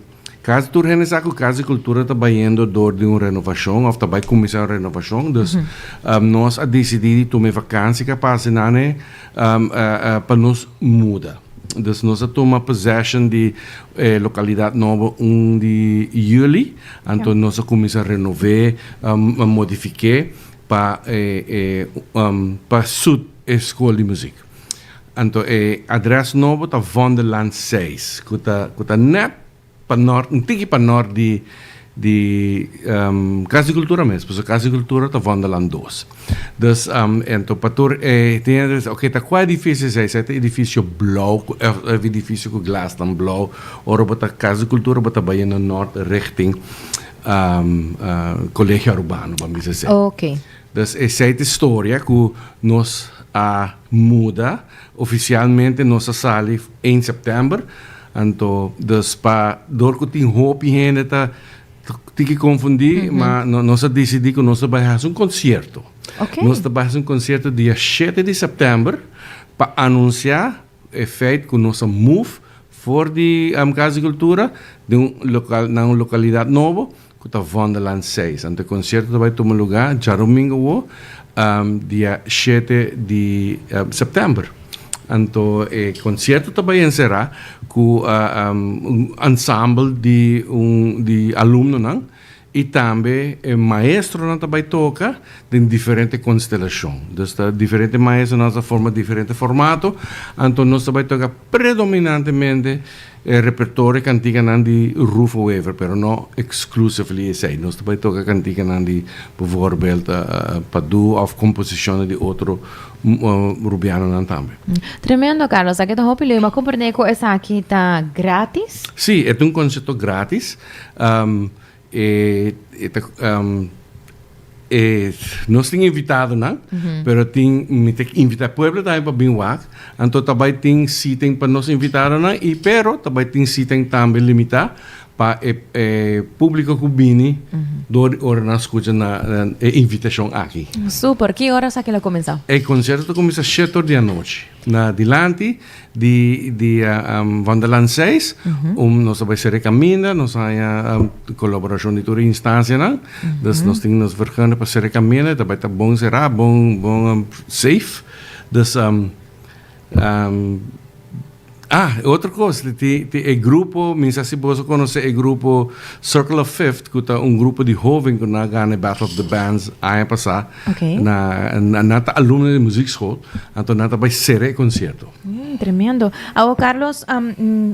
Casi tur hende sa cu Casa di Cultura ta bayendo door di un renovacion of ta bay cuminsa un renovacion. Dus mm -hmm. um, nos a decidi di tuma e vakantie que pasa nane um, uh, uh, pa nos muda. Dus nos a tuma possession di eh, localidad nobo 1 di juli. Anto ja. nos a cuminsa renove, um, modifique pa, eh, eh, um, pa suit e school di muziek. Anto e adres nobo ta Vondellaan 6, ku ta ku ta net pa nort, un tiki pa nort di di um, Cas di Cultura mes, pasobra Cas di Cultura ta Vondellaan 2. Dus um, anto pa tur e tin hende ta bisa, oké, ta kua edifisio esei? Esei ta edifisio blou ku of edifisio ku glasnan blou. Ora bo ta Cas di Cultura bo ta bai na nort richting um, uh, Colegio Arubano, ban bisa esei. Oké. Dus esei ta e storia ku nos a muda. Ofisialmente nos a sali ein sèptèmber. Anto dus pa dor ku tin hopi hende ta tiki konfundí, ma nos a disidí ku nos ta bai hasi un konsierto. Nos ta bai hasi un konsierto dia shete di sèptèmber pa anunsiá e feit ku nos a move for di Kas di Kultura den un lokal na un lokalidat nobo. Ku ta Vondellaan seis. Anto e konsierto ta bai tuma lugá djarumingu awo, dia shete di sèptèmber. Anto e konsierto ta bai enserá ku un ensemble di un di alumnonan i tambe e maestronan ta bai toka den diferente konstelashon. Dus ta diferente maestronan ta forma diferente formato. Anto nos ta bai toka predominantemente E repertorio kantikanan di Rufo Wever, pero no exclusively esei. Nos ta bai toka kantikanan di bijvoorbeeld Padu of komposishonnan di otro Rubianonan tambe. Tremendo Carlos, aki ta hopi leuk. Mi a komprende ku esaki ta gratis? Sí, e ta un konsierto gratis. E e ta e nos tin invitadonan, pero tin mi ta invita pueblo tambe pa bin wak. Anto ta bai tin seating pa nos invitadonan y pero ta bai tin seating tambe limita pa e e publico cu bini door di ora nan scucha na e invitacion aki. Super, ki ora esaki lo cuminsa? E concierto ta cuminsa shete or di anochi na dilanti Di di Vanderlaan 6, um nos a bai sere caminda, nos a haña colaboracion di tur e instancianan. Dus nos tin nos vergunning pa sere caminda, ta bai ta bon será, bon bon safe. Dus. Ah, otro kos, tin e grupo, mi sa si boso konosé e grupo Circle of Fifth, ku ta un grupo di hoven ku nan a gana e Battle of the Bands aña pasá. Na, nan ta alumno di muziekschool, anto nan ta bai sera e konsierto. Tremendo. Awo Carlos,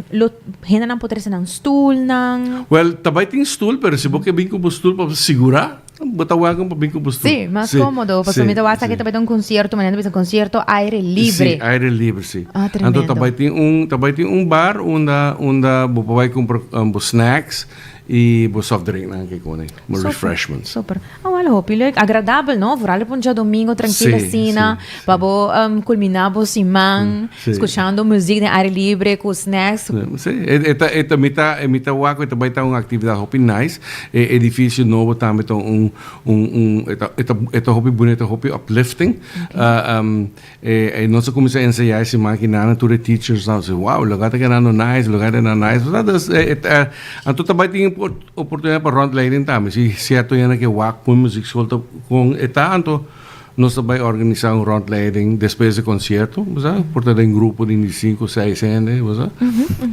lo hendenan por trese nan stoelnan? Wel, ta bai tin stoel, pero si bo ke bin ku bo stoel pa sigurá, Bo ta welcome pa bin cu bo stoel. Sí, mas cómodo. Pasobra mi ta wak esaki ta bai ta un concierto, manera ta bisa concierto aire libre. Sí, aire libre, sí. Ah, tremendo. Anto ta bai tin un, ta bai tin un bar unda, unda bo por bai cumpra bo snacks y bo soft drinknan ke con e, bo refreshments. Super. Ah, wel hopi leuk. Agradabel, no? Vooral op un djadomingo trankil asina, pa bo culmina bo siman. Scuchando muziek den aire libre cu snacks. Sí, e ta, e ta, mi ta, mi ta wak cu e ta bay ta un actividad hopi nice. E edificio nobo tambe ta un, un, un, e ta, e ta, e ta hopi bunito, hopi uplifting. E, e nos a cuminsa ensaya e siman aki nan, tur e teachers nan si, wow, loke ta quedando nice, loke ta quedando nice. Bo sa, dus, e, e, anto ta bay tin oportunidad pa rondleiding tambe. Si cierto hende ke wak con muziekschool ta, con e ta, anto Nos ta bai organisá un rondleiding despues di konsierto, bo sa, por ta den grupo di sinku, seis hende, bo sa,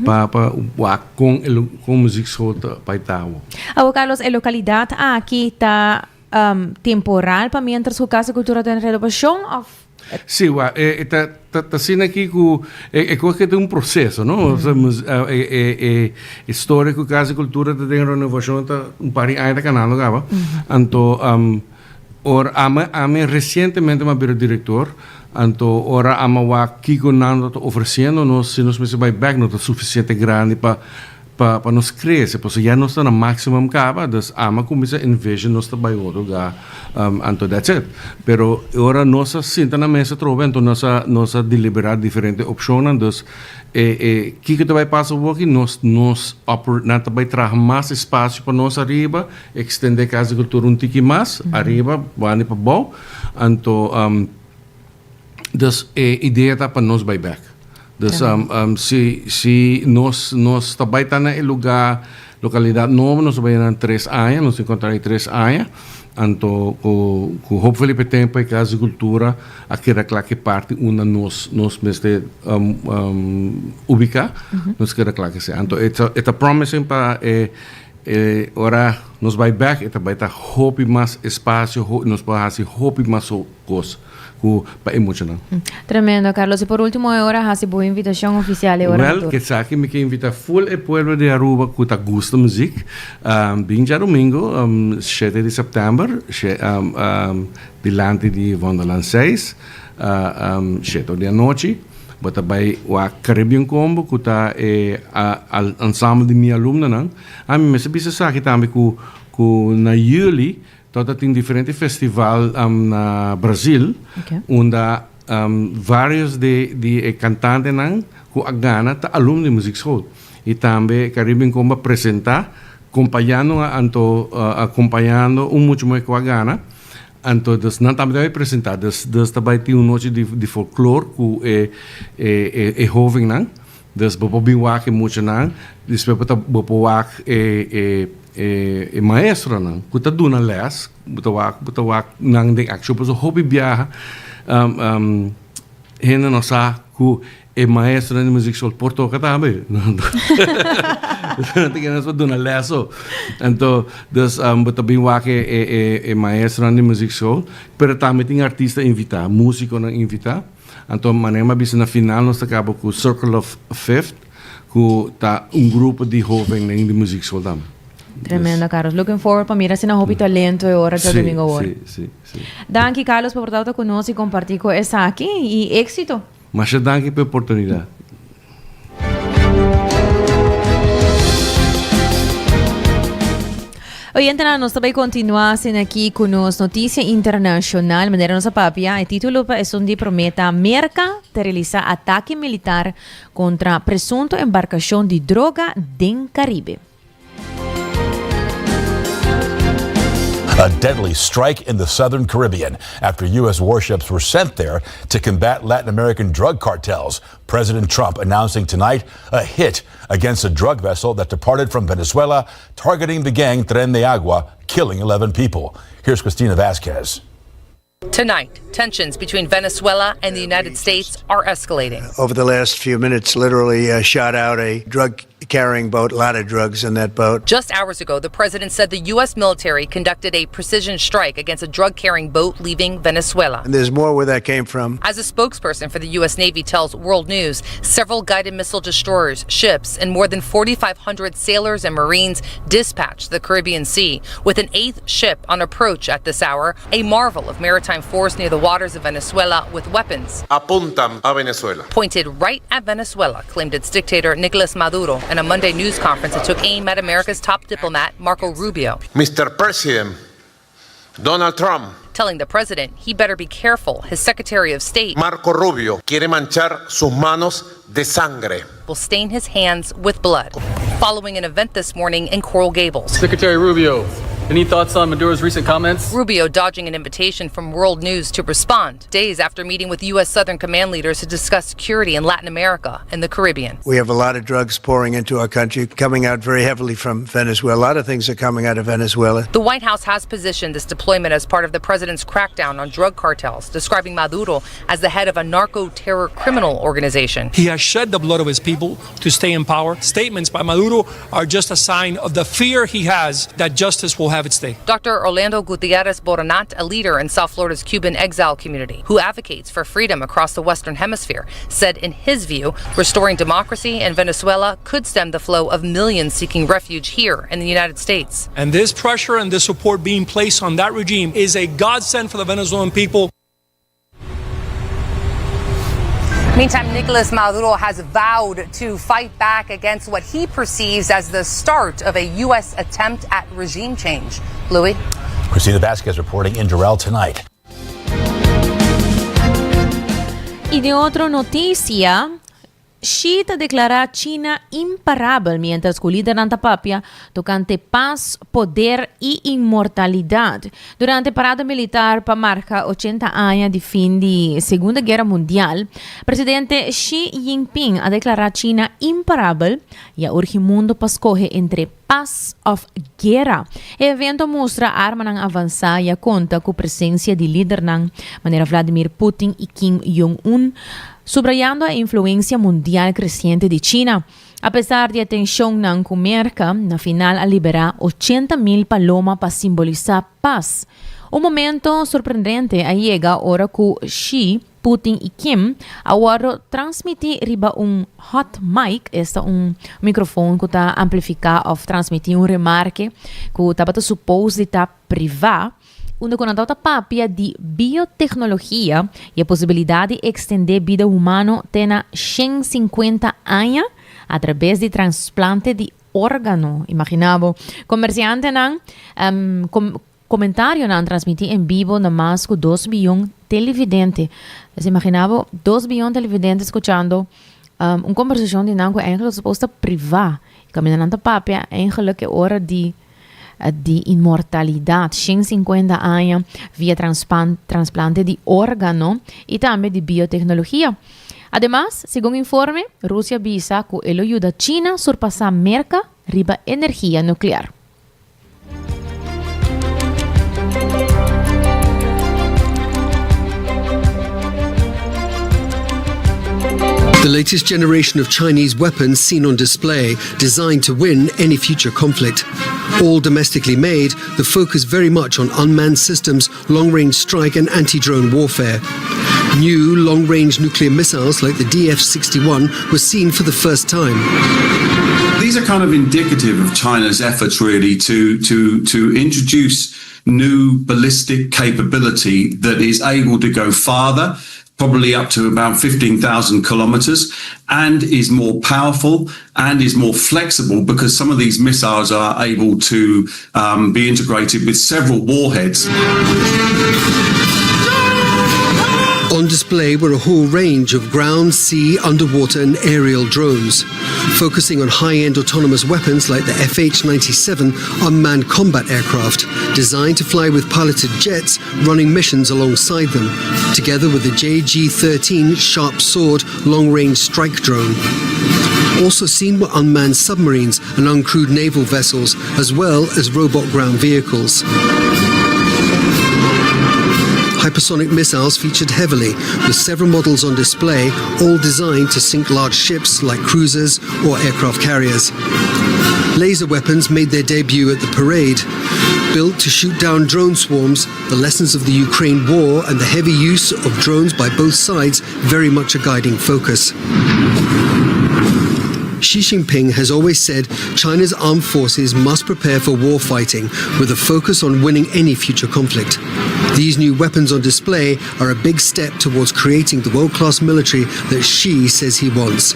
pa pa wak kon e kon muziekschool ta bai ta awo. Awo Carlos, e lokalidat aki ta temporal pa mientras ku Casa Cultura ta den renobashon òf? Sí, wak, e ta ta ta asina aki ku e e kos ke ta un proseso, no? E e e e storia ku Casa Cultura ta den renobashon ta un par di aña ta kanando kaba, anto Ora ami ami recientemente mi a bira director, anto ora ami a wak kico nan lo ta ofreciendo nos, si nos mester bay bek no ta suficiente grandi pa pa pa nos crece, pasobra ya nos ta na maximum caba, dus ami a cuminsa envision nos ta bay otro lugar, anto that's it. Pero ora nos a sinta na mesa atrobe anto nos a nos a delibera diferente opcionnan, dus E e kiko ta bai pasa awoki? Nos nos oper nan ta bai traha mas espacio pa nos ariba, extende Casa di Cultura un tiki mas ariba, banda pa bou. Anto dus e idea ta pa nos bai bek. Dus si si nos nos ta bai ta na e lugar localidad nobo nos ta bai na tres aña, nos tin contrato di tres aña. Anto ku ku hopefully pa e tempo e Casa di Cultura a keda kla ki parti unda nos nos mester ubica, nos keda kla ki esei. Anto e ta e ta promising pa e e ora nos bai bek e ta bai ta hopi mas espacio, nos por hasi hopi mas kos ku pa e muchanan. Tremendo Carlos. Y por ultimo e ora hasi bo invitacion oficial e ora Wel, tur. Esaki mi ke invita full e pueblo di Aruba ku ta gusta muziek bin djadomingo shete di september Dilanti di Wonderland seis, sheto di anochi, bo ta bai wak Caribbean Combo ku ta e ensemble di mi alumnonan. A mi mester bisa esaki tambe ku ku na juli tabata tin diferente festival na Brazil unda varios di di e kantantenan ku a gana ta alumno di muziekschool. I tambe Caribbean Combo a presenta Compañando anto acompañando un mucha muhe cu a gana anto dus nan tambe ta bay presenta dus dus ta bay tin un nochi di di folklor cu e e e hovennan dus bo por bin wak e muchanan despues bo ta bo por wak e e e e maestronan cu ta duna les bo ta wak bo ta wak nan den accion pasobra hopi biaha hende no sa cu E maestronan di muziekschool por toca tambe. Nan ta kere nos pa duna les so. Anto, dus bo ta bin wak e e e maestronan di muziekschool, pero tambe tin artista invita, musiconan invita. Anto manera mi a bisa na final nos ta caba cu Circle of Fifth, cu ta un grupo di hobennan di muziekschool tambe. Tremendo, Carlos. Looking forward pa mira asina hopi talento e ora djadomingo awor. Si, si, si. Danki, Carlos, pa por tabata cu nos y comparti cu esaki y exito. Masha danki pa e oportunidad. Oyentenan, nos ta bay continua asina aki cu nos noticia internacional. Manera nos a papia, e titulo pa esun di prome ta Merca ta realisa atake militar contra presunto embarcacion di droga den Caribe. A deadly strike in the southern Caribbean after U.S. warships were sent there to combat Latin American drug cartels. President Trump announcing tonight a hit against a drug vessel that departed from Venezuela, targeting the gang Tren de Agua, killing 11 people. Here's Christina Vasquez. Tonight, tensions between Venezuela and the United States are escalating. Over the last few minutes, literally uh, shot out a drug carrying boat, a lot of drugs in that boat. Just hours ago, the president said the U.S. military conducted a precision strike against a drug carrying boat leaving Venezuela. And there's more where that came from. As a spokesperson for the U.S. Navy tells World News, several guided missile destroyers, ships, and more than 4,500 sailors and Marines dispatched to the Caribbean Sea, with an eighth ship on approach at this hour, a marvel of maritime force near the waters of Venezuela with weapons. Apuntan a Venezuela. Pointed right at Venezuela, claimed its dictator Nicolas Maduro in a Monday news conference that took aim at America's top diplomat, Marco Rubio. Mr. President, Donald Trump. Telling the president he better be careful. His Secretary of State, Marco Rubio, quiere manchar sus manos de sangre. Will stain his hands with blood. Following an event this morning in Coral Gables. Secretary Rubio, any thoughts on Maduro's recent comments? Rubio dodging an invitation from World News to respond days after meeting with U.S. Southern Command leaders to discuss security in Latin America and the Caribbean. We have a lot of drugs pouring into our country, coming out very heavily from Venezuela. A lot of things are coming out of Venezuela. The White House has positioned this deployment as part of the president's crackdown on drug cartels, describing Maduro as the head of a narco terror criminal organization. He has shed the blood of his people to stay in power. Statements by Maduro are just a sign of the fear he has that justice will have its day. Dr. Orlando Gutierrez Boronat, a leader in South Florida's Cuban exile community who advocates for freedom across the Western Hemisphere, said in his view, restoring democracy in Venezuela could stem the flow of millions seeking refuge here in the United States. And this pressure and this support being placed on that regime is a godsend for the Venezuelan people. Meantime, Nicolas Maduro has vowed to fight back against what he perceives as the start of a U.S. attempt at regime change. Louis? Christina Vasquez reporting in Doral tonight. Y den otro noticia, Xi ta deklará China imparabel miéntras ku lidernan ta papia tokante pas, poder i inmortalidat. Durante parada militar pa marka ochenta aña di fin di Segunda Guera Mundial, presidente Xi Jinping a deklará China imparabel i a urgi mundu pa skohe entre pas òf guera. E evento a mustra armanan avansá i a konta ku presensia di lidernan manera Vladimir Putin i Kim Jong-un. Subrayando e influencia mundial creciente di China. Apesar di e tensionnan cu Merca, na final a libera ochenta mil paloma pa simbolisa pas. Un momento sorprendente a yega ora cu Xi, Putin y Kim a wordo transmiti riba un hot mic, esta un microfon cu ta amplifica of transmiti un remarke cu tabata supos di ta priva. Unda ku nan tabata papia di biotecnologia i e posibilidat di ekstendé bida humano te na 150 aña atrabes di transplante di órgano. Imaginá bo, komersiantenan, komentarionan transmití en bibo na mas ku dos biyon televidente. Pues imaginá bo, dos biyon televidente skuchando un kombersashon di nan ku eigenlijk ta suposto ta privá. I kaminda nan ta papia eigenlijk e ora di di inmortalidad, 150 aña via transplante di organo y tambe di biotecnologia. Ademas, segun informe, Rusia bisa cu e lo yuda China surpasa Merca riba energia nuclear. The latest generation of Chinese weapons seen on display, designed to win any future conflict. All domestically made, the focus very much on unmanned systems, long range strike, and anti drone warfare. New long range nuclear missiles like the DF 61 were seen for the first time. These are kind of indicative of China's efforts, really, to, to, to introduce new ballistic capability that is able to go farther probably up to about 15,000 kilometers, and is more powerful and is more flexible because some of these missiles are able to um, be integrated with several warheads. On display were a whole range of ground, sea, underwater, and aerial drones, focusing on high end autonomous weapons like the FH 97 unmanned combat aircraft, designed to fly with piloted jets running missions alongside them, together with the JG 13 Sharp Sword long range strike drone. Also seen were unmanned submarines and uncrewed naval vessels, as well as robot ground vehicles. Hypersonic missiles featured heavily, with several models on display, all designed to sink large ships like cruisers or aircraft carriers. Laser weapons made their debut at the parade. Built to shoot down drone swarms, the lessons of the Ukraine war and the heavy use of drones by both sides very much a guiding focus. Xi Jinping has always said China's armed forces must prepare for war fighting with a focus on winning any future conflict. These new weapons on display are a big step towards creating the world class military that Xi says he wants.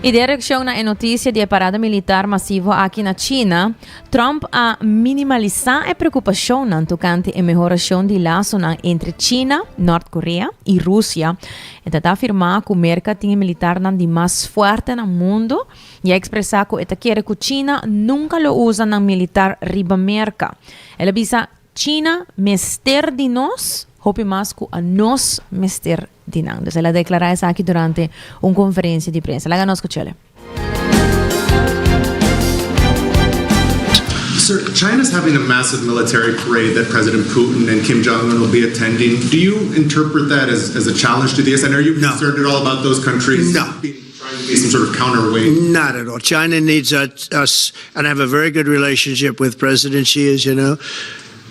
Y den reaccion na e noticia di e parada militar masivo aki na China, Trump a minimalisa e preocupacionnan tocante e mehoracion di lasonan entre China, Nort Korea y Rusia. E ta ta afirma cu Merca tin e militarnan di mas fuerte na mundo y a expresa cu e ta kere cu China nunca lo usa nan militar riba Merca. El a bisa, China mester di nos hopi mas cu anos mester di nan. Dus el a declara esaki durante un conferencia di prensa. Laga nos scuch'el. Sir, China's having a massive military parade that President Putin and Kim Jong Un will be attending. Do you interpret that as, as a challenge to the U.S.? And are you concerned at all about those countries No. being, trying to be some sort of counterweight? Not at all. China needs us, us, and I have a very good relationship with President Xi, as you know,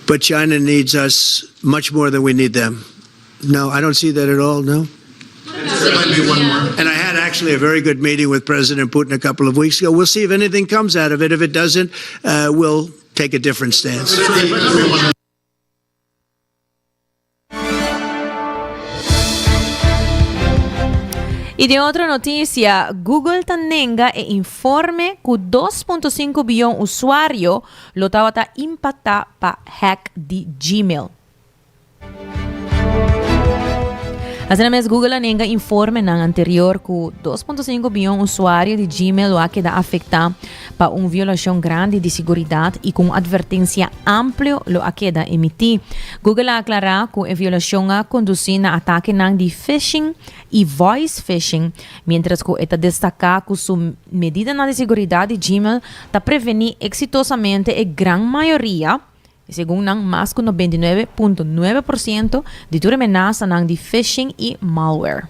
but China needs us much more than we need them. No, I don't see that at all, no. And I had actually a very good meeting with President Putin a couple of weeks ago. We'll see if anything comes out of it. If it doesn't, uh, we'll take a different stance. Y den otro noticia, Google ta nenga e informe cu 2.5 biyon usuario lo tabata impacta pa hack di Gmail. Asina mes Google a nenga informenan anterior ku 2.5 bion usuario di Gmail lo a keda afektá pa un violashon grandi di siguridat i ku un atvertensia amplio lo a keda emití. Google a aklará ku e violashon a kondusí na atakenan di phishing i voice phishing, miéntras ku e ta destaká ku su medidanan di siguridat di Gmail ta prevení eksitosamente e gran mayoria Segun nan, mas ku 99.9% di tur e menasanan di phishing i malware.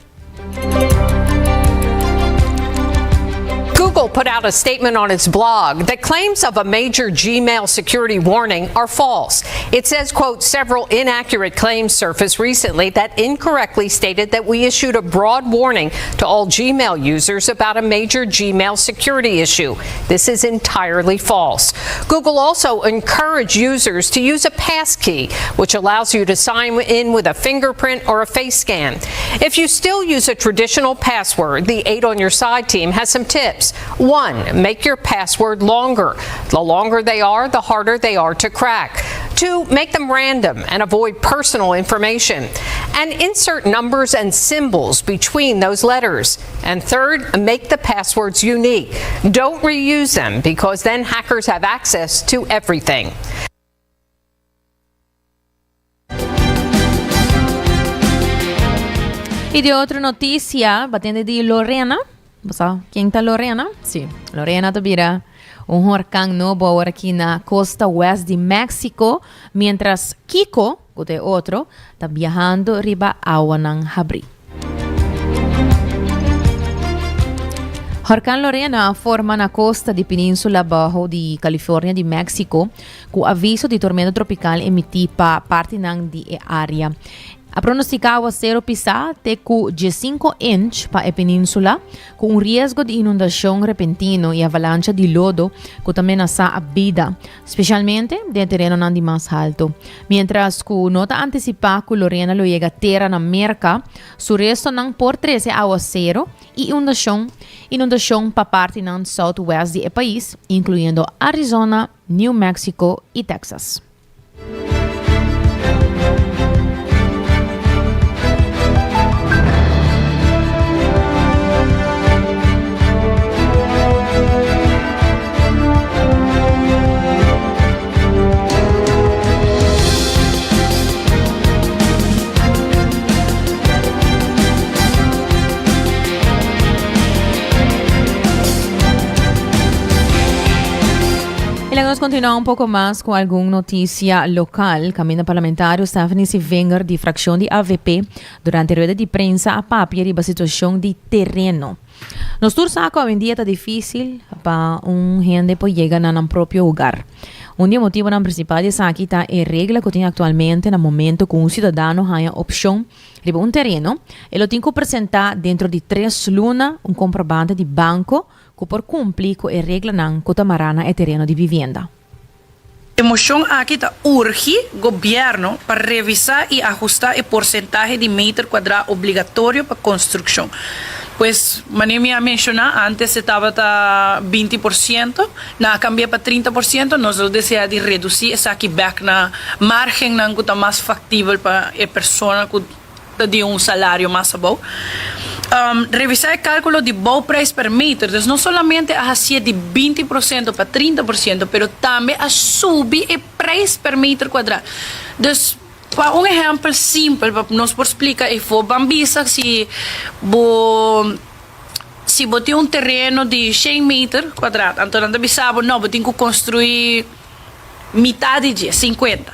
Google put out a statement on its blog that claims of a major Gmail security warning are false. It says, quote, several inaccurate claims surfaced recently that incorrectly stated that we issued a broad warning to all Gmail users about a major Gmail security issue. This is entirely false. Google also encouraged users to use a passkey, which allows you to sign in with a fingerprint or a face scan. If you still use a traditional password, the 8 on Your Side team has some tips. One, make your password longer. The longer they are, the harder they are to crack. Two, make them random and avoid personal information. And insert numbers and symbols between those letters. And third, make the passwords unique. Don't reuse them because then hackers have access to everything. Y di otro noticia, batende di Lorena. Bo ken ta Lorena? Sí, Lorena ta bira un horcan nobo awor aki na costa west di Mexico, mientras Kiko, cu ta e otro, ta biahando riba awanan habri. Horcan Lorena a forma na costa di peninsula baho di California di Mexico, cu aviso di tormenta tropical emiti pa partinan di e area. A pronostica awacero pisa te cu diescinco inch pa e peninsula, cu un riesgo di inundacion repentino y avalancha di lodo cu ta menasa a bida, specialmente den e terenonan di mas halto. Mientras cu no ta anticipa cu Lorena lo yega tera na Merca, su restonan por trece awacero y inundacion inundacion pa partinan southwest di e pais, incluyendo Arizona, New Mexico y Texas. Y laga nos continua un poco mas cu algun noticia local. Caminda parlamentario Stephanie Sivinger di fraccion di avp durante rueda di prensa a papia riba situacion di tereno. Nos tur sa cu awendia ta dificil pa un hende por yega na nan propio hogar. Un di e motibonan principal di esaki ta e regla cu tin actualmente na momento cu un ciudadano haya opcion riba un tereno, e lo tin cu presenta dentro di tres luna un comprobante di banco cu por cumpli cu e reglanan cu ta mará na e tereno di vivienda. E mocion aki ta urgi gobierno pa revisa y ahusta e porcentahe di meter cuadra obligatorio pa construccion. Pues, manera mi a menciona antes e tabata 20%, nan a cambia pa 30%, nos lo desea di reduci esaki bek na margennan cu ta mas factibel pa e persona cu ta di un salario mas abou. Revisá e kálkulo di bouwprijs per meter. Dus no solamente a hasié di 20% pa 30%, pero tambe a subi e prijs per meter kuadrá. Dus pa un ehèmpel simpel pa nos por splika efo, ban bisa si bo si bo tin un tereno di shen meter kuadrá, anto nan ta bisa bo no, bo tin ku konstruí mitá di dje, sinkuenta.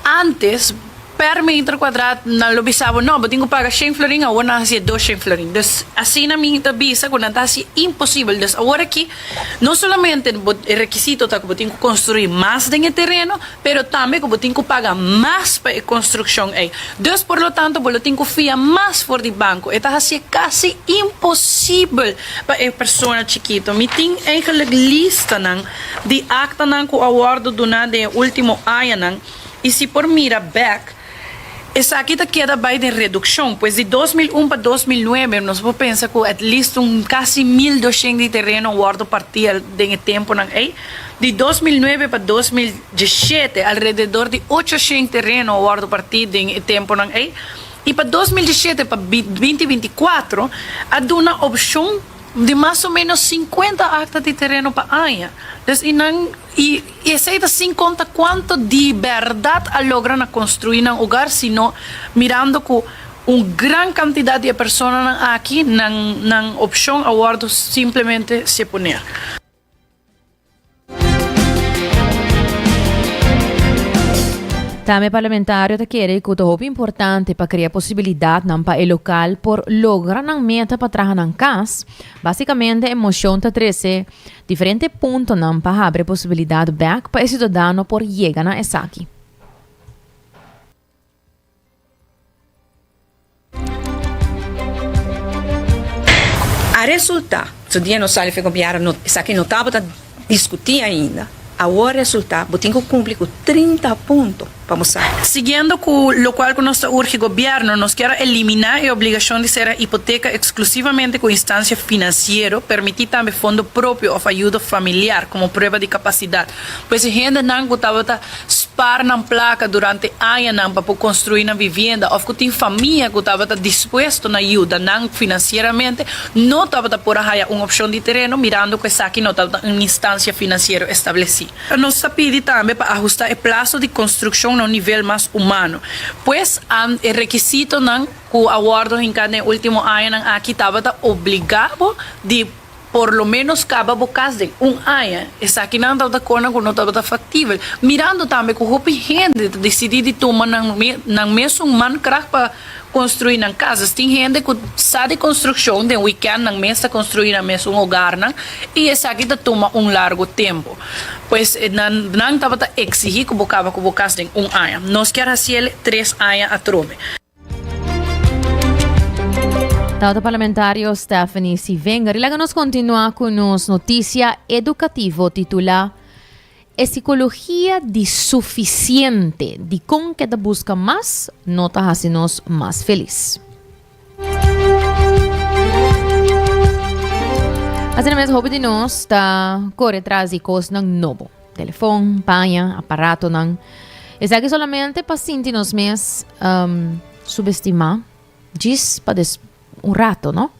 Ántes, per meter kuadrá nan lo bisa bo, no, bo tin ku paga shen florin, awor nan hasié dos shen florin. Dus, asina mi ta bisa ku nan ta hasi imposibel. Dus, awor aki, no solamente bo e rekisito ta ku bo tin ku konstruí mas den e tereno, pero tambe ku bo tin ku paga mas pa e konstrukshon ei. Dus, por lo tanto, bo lo tin ku fia mas for di banko. E ta hasié kasi imposibel pa e persona chikito. Mi tin eigenlijk listanan. Di aktanan ku a wòrdu duná den e último añanan i si por mira bèk, esaki ta keda bai den redukshon. Pues di 2001 pa 2009 nos por pensa ku at least un kasi 1200 di tereno a wòrdu partí den e tempunan ei. Di 2009 pa 2017 alrededor di 800 tereno a wòrdu partí den e tempunan ei. I pa 2017 pa 2024 a duna opshon. Di mas o menos 50 akta di tereno pa aña. Dus i nan i esei ta sin konta kuantu di bèrdat a logra na konstruí nan hogar, sino mirando ku un gran kantidat di e personanan aki nan nan opshon a wòrdu simplemente seponeer. Tambe parlamentario ta kere ku ta hopi importante pa krea posibilidatnan pa e lokal por logra nan meta pa traha nan kas. Basikamente e moshon ta trese diferente puntonan pa habri posibilidat bèk pa e siudadano por yega na esaki. A resulta, su dia nos sali fe gobierno, esaki no tabata discuti ainda, awor resulta bo tin cu cumpli cu 30 punto pa bo sali. Siguiendo cu locual cu nos ta urgi gobierno, nos kier a elimina e obligacion di cera hipoteca exclusivamente cu instancia financiero, permiti tambe fondo propio of ayudo familiar como prueba di capacidad. Pues e hendenan cu tabata Spar nan plaka durante añanan pa por konstruí nan vivienda òf ku tin famia ku tabata dispuesto na yuda nan finansieramente, no tabata por a haya un opshon di tereno mirando ku esaki no tabata un instansia finansiero establesí. Nos ta pidi tambe pa ahustá e plaso di konstrukshon na un nivel mas humano. Pues, e rekisitonan ku a wòrdu hinká den e último añanan aki tabata obligá bo di. Por lo menos caba bo cas den un aña. Esakinan tabata conan cu no tabata factibel. Mirando tambe cu hopi hende ta dicidi di tuma nan nan mesun mankracht pa construi nan casas. Tin hende cu sa di construccion, den weekend nan mes ta construi nan mesun hogarnan y esaki ta tuma un largo tempo. Pues nan nan tabata exigi cu bo caba cu bo cas den un aña. Nos kier haciel tres aña atrobe. Tabata parlamentario Stephanie Sivenger. Y laga nos continua cu nos noticia educativo titula E psicologia di suficiente, di con keda busca mas no ta haci nos mas feliz. Asina mes hopi di nos ta core tras di cosnan nobo. Telefon, paña, aparatonan. Esaki solamente pa sinti nos mes um, subestimá, djis pa des un rato, no?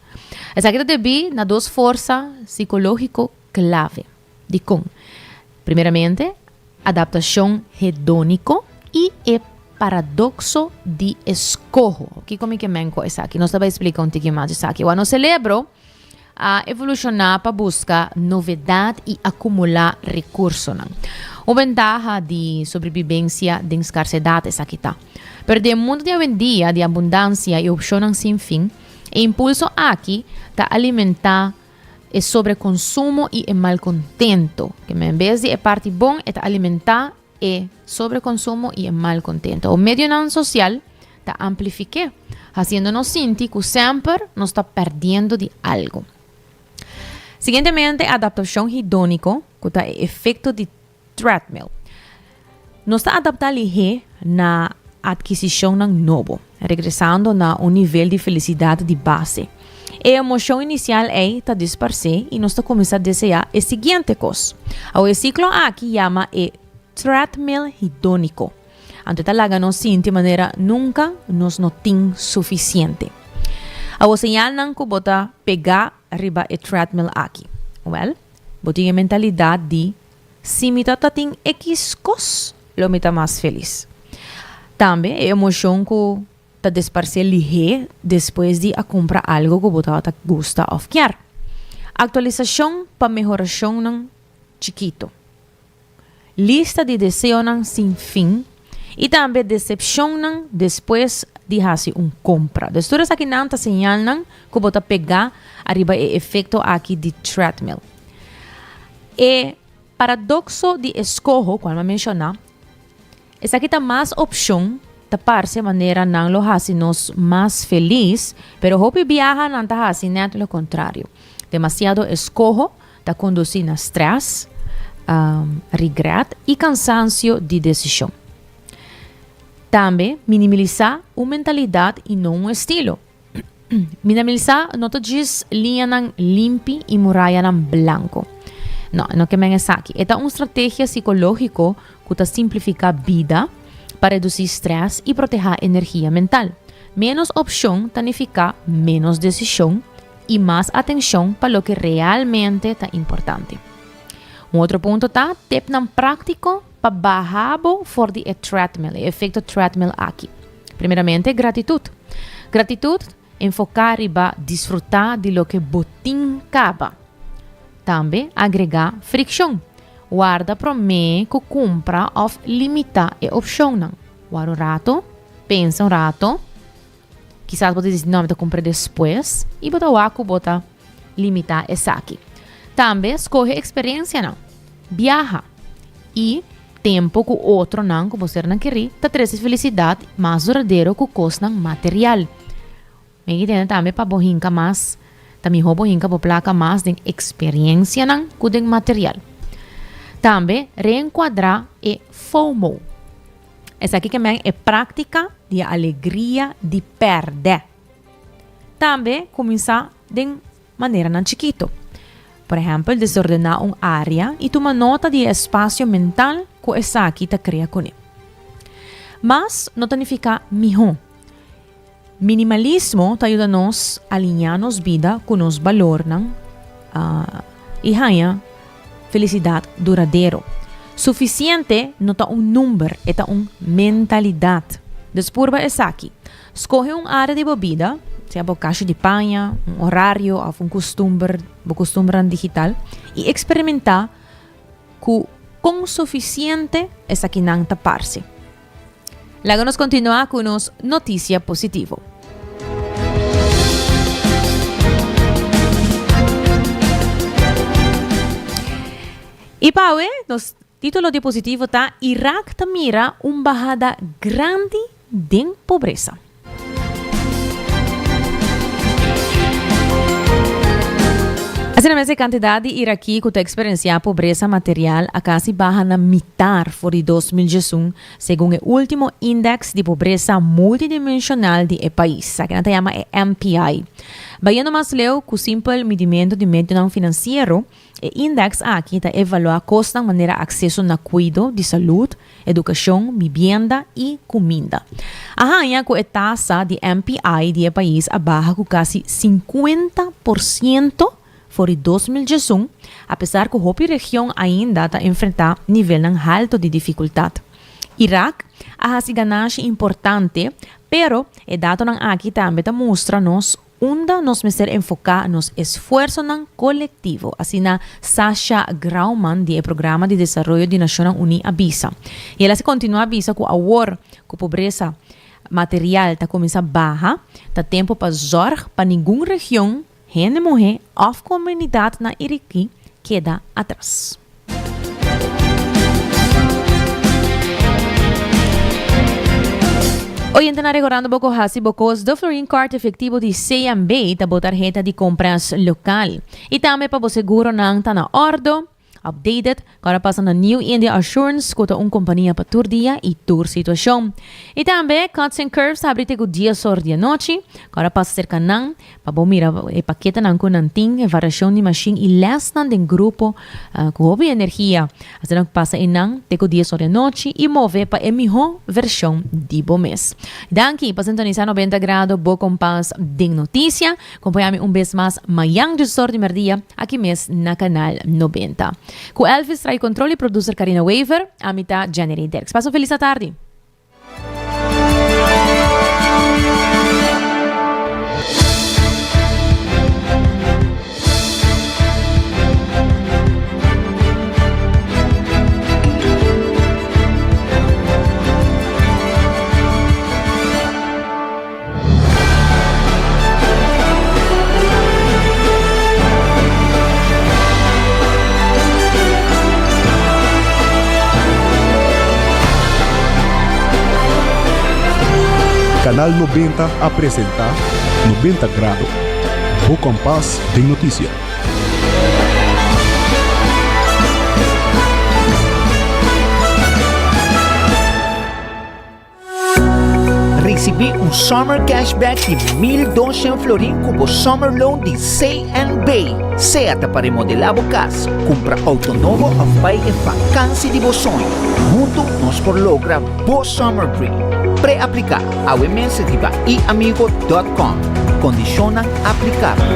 Esaki ta debí na dos forsa psicológico clave. Dikon? Primeramente, adaptashon hedóniko i e paradokso di eskoho. Kiko mi ke men ku esaki? Nos ta bai splika un tiki mas esaki. Wak, nos selebro a evolushoná pa buska novedat i akumulá rekursonan. Un bentaha di sobrebibensia den skarsedat esaki ta. Pero den mundu di awendia di abundansia i opshonnan sin fin, e impulso aki ta alimentá e sobrekonsumo i e malkontento. Ke men bes di e parti bon e ta alimentá e sobrekonsumo i e malkontento. O medionan sosial ta amplifik'é, hasiendo nos sinti ku semper nos ta pèrdiendo di algu. Siguientemente, adaptashon hedóniko, ku ta e efekto di treadmill. Nos ta adaptá lihé na atkisishonnan nobo, regresando na un nivel di felisidat di base. E emoshon inisial ei ta disparsé i nos ta kuminsá deseá e siguiente kos. Awe e siklo aki yama e treadmill hedóniko. Anto e ta laga nos sinti manera nunka nos no tin sufisiente. Awor señalnan ku bo ta pegá riba e treadmill aki. Wèl, bo tin e mentalidat di si mi ta ta tin ekis kos lo mi ta mas felis. Tambe e emoshon ku ta desparsé lihé despues di a kumpra algu ku bo tabata gusta òf kier. Aktualisashon pa mehorashonnan chikito. Lista di deseonan sin fin i tambe desepshonnan despues di hasi un kompra. Dus tur esakinan ta señalnan ku bo ta pegá ariba e efekto aki di treadmill. E paradokso di eskoho kual mi a menshoná, esaki ta mas opshon ta parse manera nan lo hasi nos mas felis, pero hopi biaha nan ta hasi nèt lo kontrario. Demasiado eskoho Ta kondusí na strès, regret i kansansio di desishon. Tambe minimalisá un mentalidat i no un estilo. Minimalisá no ta djis liñanan limpi i murayanan blanko. No, e no ke men esaki. E ta un strategia sikológiko ku ta simplifiká bida pa redusí strès i protehá energia mental. Ménos opshon ta nifiká ménos desishon i mas atenshon pa loke realmente ta importante. Un otro punto ta tepnan práktiko pa baha bo for di e treadmill, e efekto treadmill aki. Primeramente, gratitut. Gratitut enfoká riba disfrutá di loke bo tin kaba. Tambe agregá frikshon. Warda promé ku kumpra òf limitá e opshonnan. Wara un rato, pensa un rato. Kisas bo ta disi, no, mi ta kumpra despues, i bo ta wak ku bo ta limitá esaki. Tambe skohe eksperensianan. Biaha i tempu ku otronan ku bo sernan kerí ta trese felisidat mas duradero ku kosnan material. Mi ki tende tambe pa bo hinka mas, ta mihó bo hinka bo plaka mas den eksperensianan ku den material. Tambe reenkuadrá e FOMO. Esaki ke men e práktika di e alegria di pèrdè. Tambe kuminsá den maneranan chikitu. Por ehèmpel, desordená un área i tuma nota di e espasio mental ku esaki ta krea kuné. Mas no ta nifiká mihó. Minimalismo ta yuda nos aliñá nos bida ku nos balornan i haña felisidat duradero. Sufisiente no ta un number, e ta un mentalidat. Dus purba esaki. Skohe un área di bo bida, sea bo kashi di paña, un orario òf un kustumber, bo kustumbernan digital, i eksperimentá ku kon sufisiente esakinan ta parse. Laga nos kontinuá ku nos notisia positivo. I pa awe, nos título di positivo ta Irak ta mira un bahada grandi den pobresa. Asina mes e kantidat di irakí ku ta eksperensiá pobresa material a kasi baha na mitar for di 2011, segun e último Indèks di Pobresa Multidimenshonal di e pais, esaki nan ta yama e MPI. Bayendo mas leu ku simpel midimentu di medionan finansiero, E indeks aki ta evaluá kosnan manera akseso na kuido di salud, edukashon, bibienda i kuminda. A haña ku e tasa di MPI di e pais a baha ku kasi 50% for di 2011, apesar ku hopi region ainda ta enfrentá nivelnan haltu di difikultat. Irak a hasi ganashi importante, pero e datonan aki tambe ta mustra nos. unda nos mester enfoká nos esfuersonan kolektivo, asina Sasha Grauman di e Programa di Desaroyo di Nashonnan Uní a bisa. I el a kontinuá bisa ku awor ku pobresa material ta kuminsá baha, ta tempu pa zòrg pa ningun region, hende muhé òf komunidat na Iriki keda atras. Oyentenan rekordando bo ku hasi bo kos de Florin Card efektivo di CMB ta bo tarheta di kompras lokal. I tambe pa bo seguronan ta na òrdo, updated, ku ora pasa na New India Assurance ku ta un kompania pa tur dia i tur situashon. I tambe Cuts and Curves ta habri te ku dies or di anochi, ku ora pasa serka nan Pa bo mira e paketenan ku nan tin, e variashon di mashin i lèsnan den grupo ku hopi energia. Asina ku pasa einan te ku dies ora di anochi i move pa e mihó vershon di bo mes. Danki pa sintonisá 90 Grado, bo kompas den notisia. Kompañá mi un bes mas mañan djes or di mèrdia aki mes na Kanal 90. Ku Elvis trae kontrol i producer Karina Wever, ami ta Jenny Derks. Pasa un felis atardi. Canal 90 a presenta 90 Grado, bo kompas den notisia. Risibí un Summer Cashback di 1200 florin ku bo Summer Loan di CNB. Sea ta pa remodelá bo kas, kumpra outo nobo òf bai e fakansi di bo soño. Huntu nos por logra bo Summer Dream. Pre-apliká awe mes riba iamigo.com. Kondishonnan aplikabel.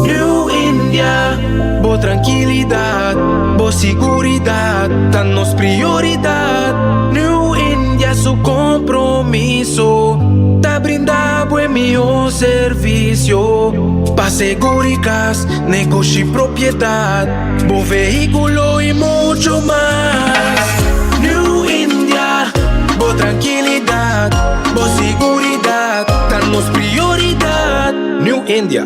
New India, bo trankilidat, bo siguridat ta nos prioridat. New India su kompromiso ta brinda bo e mihó servisio pa seguri kas, negoshi, propiedat, bo vehíkulo i mucho mas. New India, bo trankilidat, bo siguridat ta nos prioridat. New India.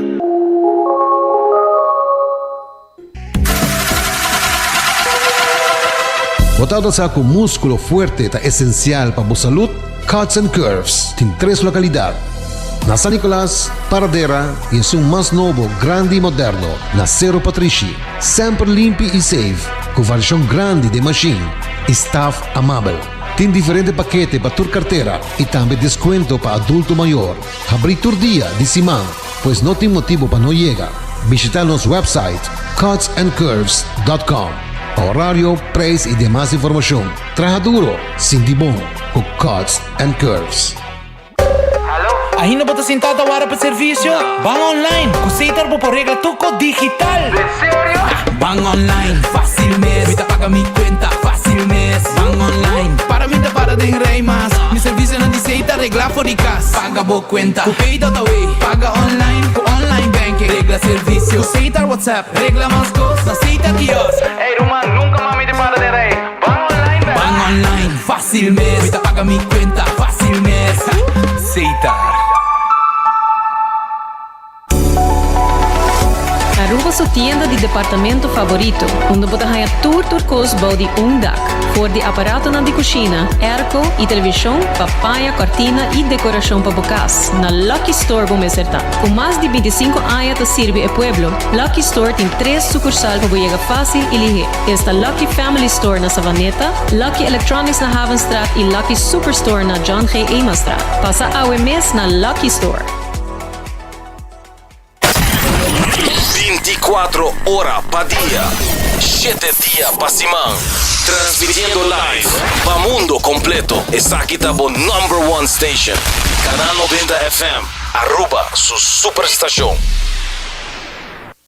Bo tabata sa ku múskulo fuerte ta esensial pa bo salud? Cuts and Curves tin tres lokalidat, na San Nicolas, Paradera i esun mas nobo, grandi i moderno, na Sero Patrishi. Semper limpi i safe, ku variashon grandi den mashin i staf amabel. Tin diferente pakete pa tur kartera i tambe deskuento pa adulto mayor. Habrí tur dia di siman, pues no tin motibu pa no yega. Bishitá nos website cutsandcurves.com pa horario, prijs i demas informashon. Traha duro, sinti bon ku Cuts and Curves. Ainda bo ta sintá ta wara pa servisio? Ban online! Ku Setar bo por regla tur kos digital! Ban online, fácil mes. Mi ta paga mi cuenta, fácil mes. Ban online, para mi ta para den rij mas. Mi servicionan di Setar regla for di cas. Paga bo cuenta, cu Pay.awe. Paga online, cu online banking. Regla servicio, cu Setar WhatsApp. Regla mas cos, na Setar kiosk. Ey ruman, nunca mas mi ta para den rij. Ban online, bel. Ban online, fácil mes. Mi ta paga mi cuenta, fácil mes. Setar. Aruba su tienda di departamento favorito, unda bo ta haña tur tur kos bou di un dak. For di aparatonan di kushina, airco i televishon pa paña, kòrtina i dekorashon pa bo kas, na Lucky Store bo mester ta. Ku mas di bintisinku aña ta sirbi e pueblo, Lucky Store tin tres sukursal pa bo yega fásil i lihé. Esta Lucky Family Store na Savaneta, Lucky Electronics na Havenstraat i Lucky Superstore na John G. Emastraat. Pasa awe mes na Lucky Store. 24 ora pa dia, 7 dia pa siman. Transmitiendo live pa mundo completo. Esaki ta bo number one station. Canal 90 FM, Aruba su superstacion.